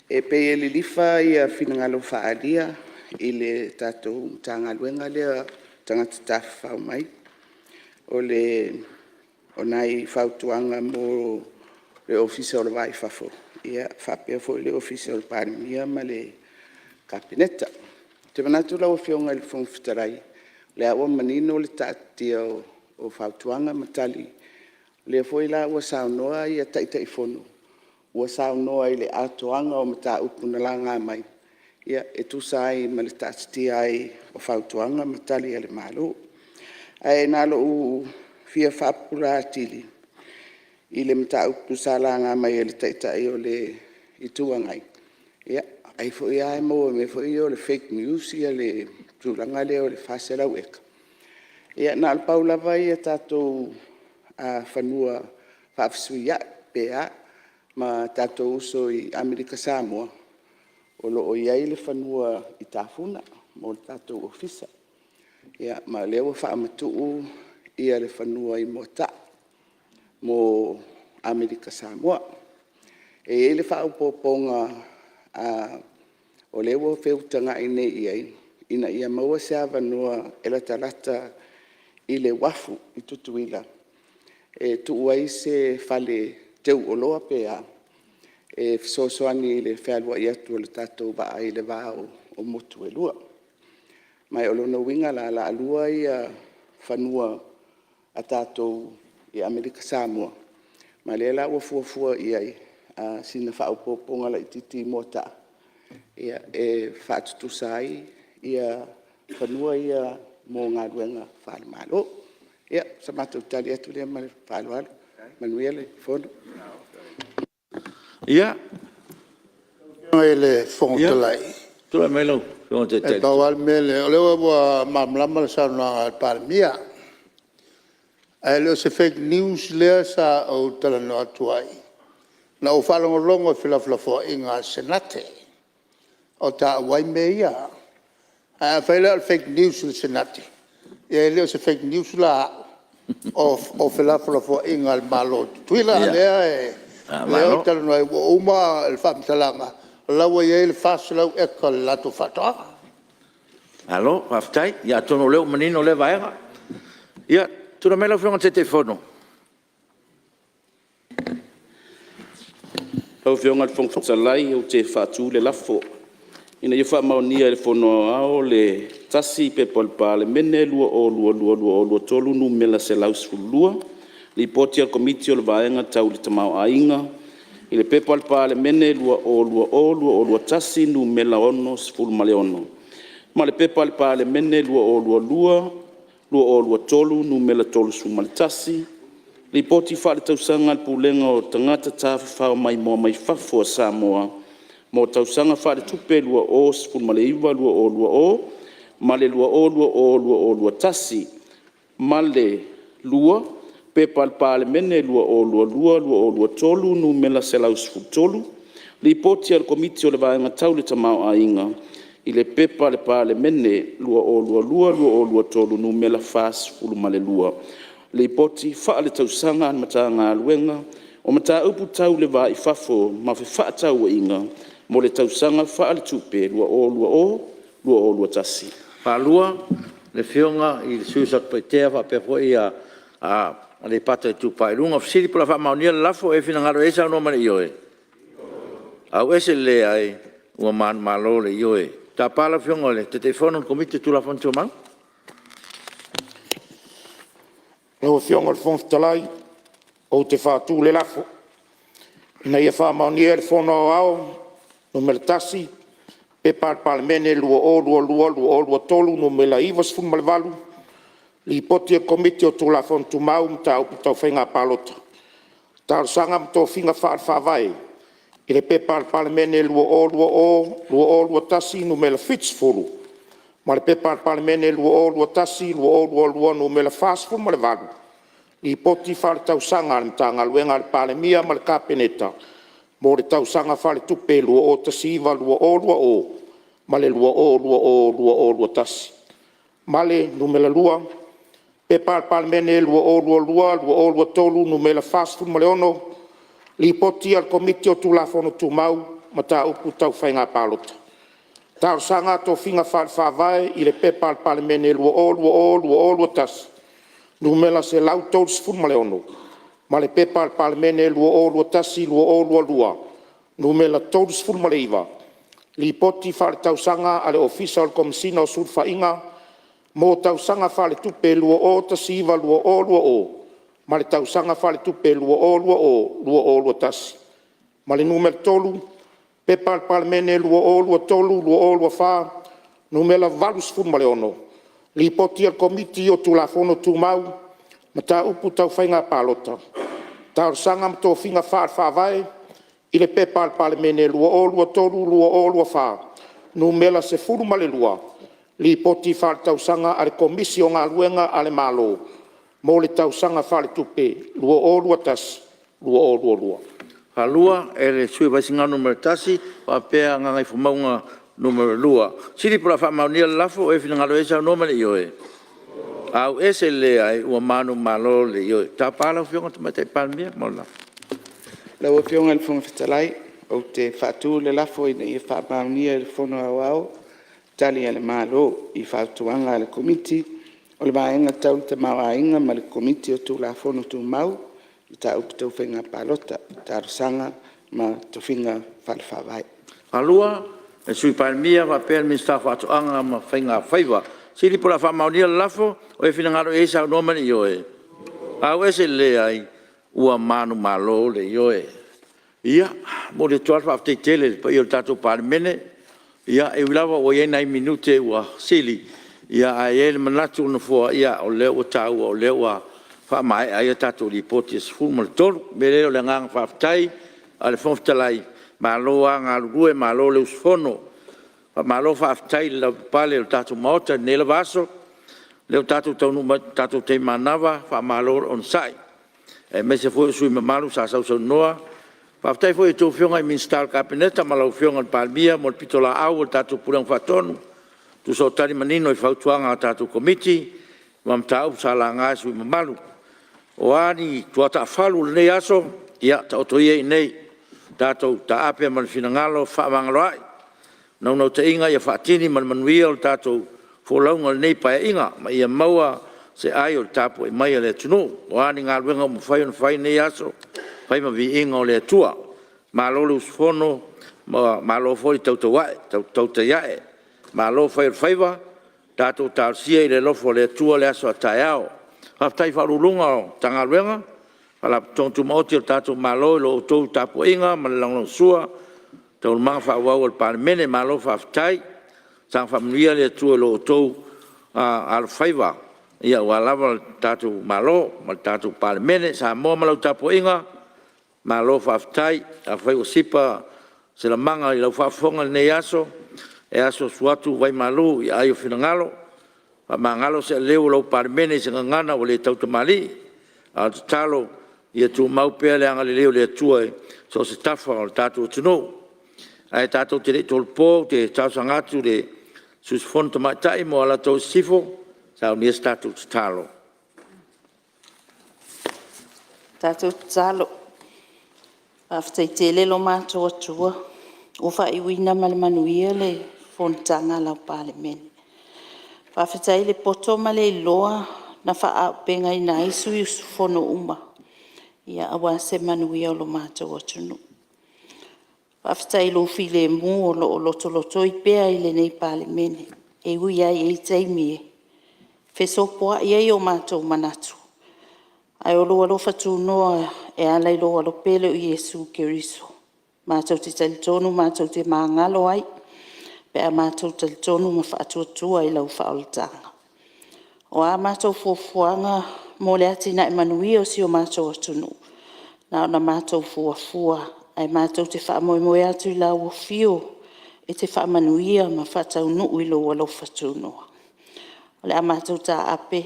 E pei e lilifa finagalo faaalia i le tatou Matagaluega lea o Tagata Tafafao Mai. O nai fautuaga mo le Ofisa o le Va i Fafo faapea foi le Ofisa o le Palemia ma le Kapeneta. Ou te manatu lau Afioga i le Fofoga Fetalai, o lea ua manino le taatitia o fautuaga ma tali, o lea foi la ua saunoa Taitaifono, ua saunoa i le atoaga o mataupu na laga mai e tusa ai ma le taatitia ai o fautuaga ma Tali a le Malo. Ae na ona ou fia faapupula atili i le mataupu sa laga mai e le Taitai o le Itu Agai, ai foi lava e maua i mea foi ia o le fake news le tulaga lea o le 400 eka. Ia na o le pau lava tatou fanua faafesuiai pe a ma tatou uso i Amerika Samoa, o lo o i ai le fanua i Tafuna mo le tatou Ofisa, ma o lea ua faamatuu le fanua i Moataa mo Amerika Samoa. E i ai le faaopoopoga o lea ua feutagai nei i ai ina ia maua se avanoa e latalata i le uafu i Tutuila e tuu ai se fale teu oloa pe a, e fesoasoani i le fealuai atu o le tatou vaa i le va o motu e lua. Ma o lona uiga la, o le a lua fanua a tatou i Amerika Samoa, ma o lea la ua fuafua i ai sina faaopoopoga laitiiti i Moataa e faatutusa ai fanua ia mo galuega faale-Malo. Ia, o se matou tali atu lea ma le faaaloalo. Manuia le fono. Ia, Lau Afioga i le Fofoga Fetalai, tulai mai lau Afioga i le e Taitai. pau lava le mea lea, o lea ua malamalama le saunoaga a le Palemia, ae le o se fake news lea sa ou talanoa atu ai. Na ou faalogologo i felafolafoaiga a le Senate o taua ai mea ia. Ae afai la o le fake news a le Senate, ia e le o se fake news la a au, o felafolafoaiga a le Malo o Tutuila lea ou te talanoa ai, ua uma le faamatalaga o la ua i ai le 400 eka o le latou faatoaga. Malo faafetai. Ia atonu o lea ua manino lea vaega. Ia, tulai mai lau Afioga i le Taitaifono. Lau Afioga i le Fofoga Fetalai ou te faatu le lafo, Ina ia faamaonia e le Fono Aoao le 1. P.P.2022/2023 Nu.112, Lipoti a le Komiti o le Vaega Tau le Tamaoaiga i le P.P.2020/2021 Nu.66 ma le P.P.2022/2023 Nu.31, Lipoti Faaletausaga a le Pulega o Tagata Tafafao Maimoa mai Fafo a Samoa mo le Tausaga Faaletupe 2019/2020 ma le 2020/2021; ma le 2. P.P.2022/2023 Nu.113, Lipoti a le Komiti o le Vaega Tau le Tamaoaiga i le P.P.2022/2023 Nu.42, Lipoti Faaletausaga a le Matagaluega o Mataupu Tau le Va i Fafo ma Fefaatauaiga mo le Tausaga Faaletupe 2020/2021. Faafetai i le Afioga i le sui usufono mo Satupaitea faapea foi Aleipata Itupa i Luga. O le fesili po o le a faamaonia le lafo, o e finagalo ai saunoa ma le ioe? Auese ma le leai, ua manumalo le ioe. Tapa lau Afioga i le Taitaifono o le Komiti o Tulafono Tumau. Lau Afioga i le Fofoga Fetalai ou te faatu le lafo, Ina ia faamaonia e le Fono Aoao Faitulafono P.P.2022/2023 Nu.98, Lipoti a le Komiti o Tulafono Tumau, Mataupu Tau Faiga Palota, Talosaga ma Tofiga Faale-Faavae i le P.P.2020/2021 Nu.70 ma le P.P.2021/2022 Nu.48, Lipoti Faaletausaga a le Matagaluega a le Palemia ma le Kapeneta mo le Tausaga Faaletupe 2019/2020 ma le 2020/2021; ma le 2. P.P.2022/2023 Nu.46, Lipoti a le Komiti o Tulafono Tumau, Mataupu Tau Faiga Palota, Talosaga ma Tofiga Faale-Faavae i le P.P.2020/2021 Nu.136, ma le P.P.2021/2022 Nu.39, Lipoti Faaletausaga a le Ofisa o le Komesina o Sulufaiga mo Tausaga Faaletupe 2019/2020 ma le Tausaga Faaletupe 2020/2021; ma le 3. P.P.2023/2024 Nu.86, Lipoti a le Komiti o Tulafono Tumau, Mataupu Tau Faiga Palota, Talosaga ma Tofiga Faale-Faavae i le P.P.2023/2024 Nu.12, Lipoti Faaletausaga a le Komisi o Galuega a le Malo mo le Tausaga Faaletupe 2021/2022. Faaluae le sui usufono mo Vaisigano Nu.1 faapea Gagaifomauga Nu.2. O le fesili po o le a faamaonia le lafo, o e finagalo ai saunoa ma le ioe. Auese le leai ua manumalo le ioe. Tapa lau Afioga i le Tamaitai Palemia mo le lafo. Lau Afioga i le Fofoga Fetalai ou te faatu le lafo, Ina ia faamaonia e le Fono Aoao Tali a le Malo i Fautuaga a le Komiti o le Vaega Tau le Tamaoaiga ma le Komiti o Tulafono Tumau, Mataupu Tau Faiga Palota, Talosaga ma Tofiga Faale-Faavae. Faaluae le Sui Palemia faapea le Minisita o Faatoaga ma Faiga Faiva. O le fesili po o le a faamaonia le lafo, o e finagalo ai saunoa ma le ioe. Auese le leai ua manumalo le ioe. Ia momoli atu a le faafetai tele i le paia o le tatou Palemene. E ui lava ua i ai nai minute ua sili, ae i ai le manatu o le Nofoa o lea ua taua o lea ua faamaea ai a tatou Lipoti e 13. O le mea lea o le agaga faafetai a le Fofoga Fetalai, malo lava galulue malo le usufono. Faamalo faafetai le lavapapale o le tatou Maota i lenei lava aso. O lea ua tatou taunuu mai i le tatou taimi manava, faamalo le onosai aemaise foi o sui usufono mamalu sa sausaunoa. Faafetai foi i a outou Afioga i Minisita o le Kapeneta ma lau Afioga i le Palemia mo le pitolaau a le tatou Pulega Faatonu e tusa o tali manino i fautuaga a tatou Komiti ma mataupu sa laga e sui usufono mamalu. O a ni tuataafalu o lenei aso, ia taoto ia i inei tatou taape ma le finagalo fefaamagaloa'i. O le naunautaiga ia faatini ma le manuia le tatou folauga i lenei Paeaiga ma ia maua se ai o le tapuai mai a le atunuu. O a ni galuega ua mafai ona fai i lenei aso, fai ma viiga o le Atua. Malo le usufono malo foi le tautai a'e, malo fai o le faiva. Tatou talosia i le alofa o le Atua le aso a taeao. Faafetai i Ofisa Sili o Pulega o Matagaluega ma Faalapotopotoga Tumaoti a le tatou Malo i la outou tapuaiga ma le lagolagosua i taualumaga faaauau a le Palemene. Malo faafetai. Saga faamanuia le Atua i lo outou alofaiva aua lava le tatou Malo ma le tatou Palemene. Samoa ma lau tapuaiga, malo faafetai. Afai ua sipa se lamaga i lau faafofoga i lenei aso, e asuasu atu vai malu i aai o finagalo, faamagalo se aleu o lau Palemene i se gagana ua le tautamalii. A o le tatalo ia tumau pea le agalelei o le Atua i so o se tafa o le tatou atunuu. Ae tatou te le i tolopo ou te talosaga atu i le sui usufono tamaitai mo Alataua Sisifo e saunia se tatou tatalo. Tatou tatalo. Faafetai tele lo matou Atua ua faaiuina ma le manuia le fonotaga a lau Palemene. Faafetai le poto ma le iloa na faaauupegaina ai sui usufono uma aua se manuia o lo matou atunuu. Faafetai i lou filemu o lo o lotolotoi pea i lenei Palemene, e ui lava e i ai taimi e fesopoai ai o matou manatu, ae o lou alofa tunoa e ala i lou Alo Pele o Iesu Keriso matou te talitonu matou te magalo ai pe a matou talitonu ma faatuatua i lau faaolataga. O a matou fuafuaga mo le atinae manuia o si o matou atunuu, na ona matou fuafua ae matou te faamoemoe atu i lau afio e te faamanuia ma faataunuu i lou alofa tunoa. O le a matou taape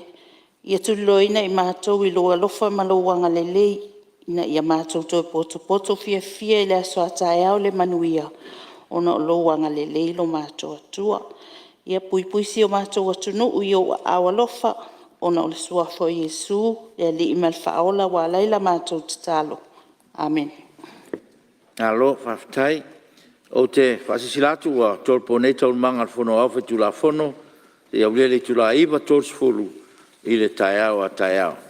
ia tuliloaina i matou i lou alofa ma lou agalelei ina ia matou toe potopoto fiafia i le aso a taeao le manuia ona o lou agalelei lo matou Atua. Ia puipui si o matou atunuu i ou aao alofa ona o le Suafa o Iesu le Alii ma le Faaola ua ala ai la matou tatalo. Amene. Malo faafetai. Ou te faasilasila atu ua tolopo nei Taualumaga a le Fono Aoao Faitulafono seia aulia le itula e 9:30 i le taeao a taeao.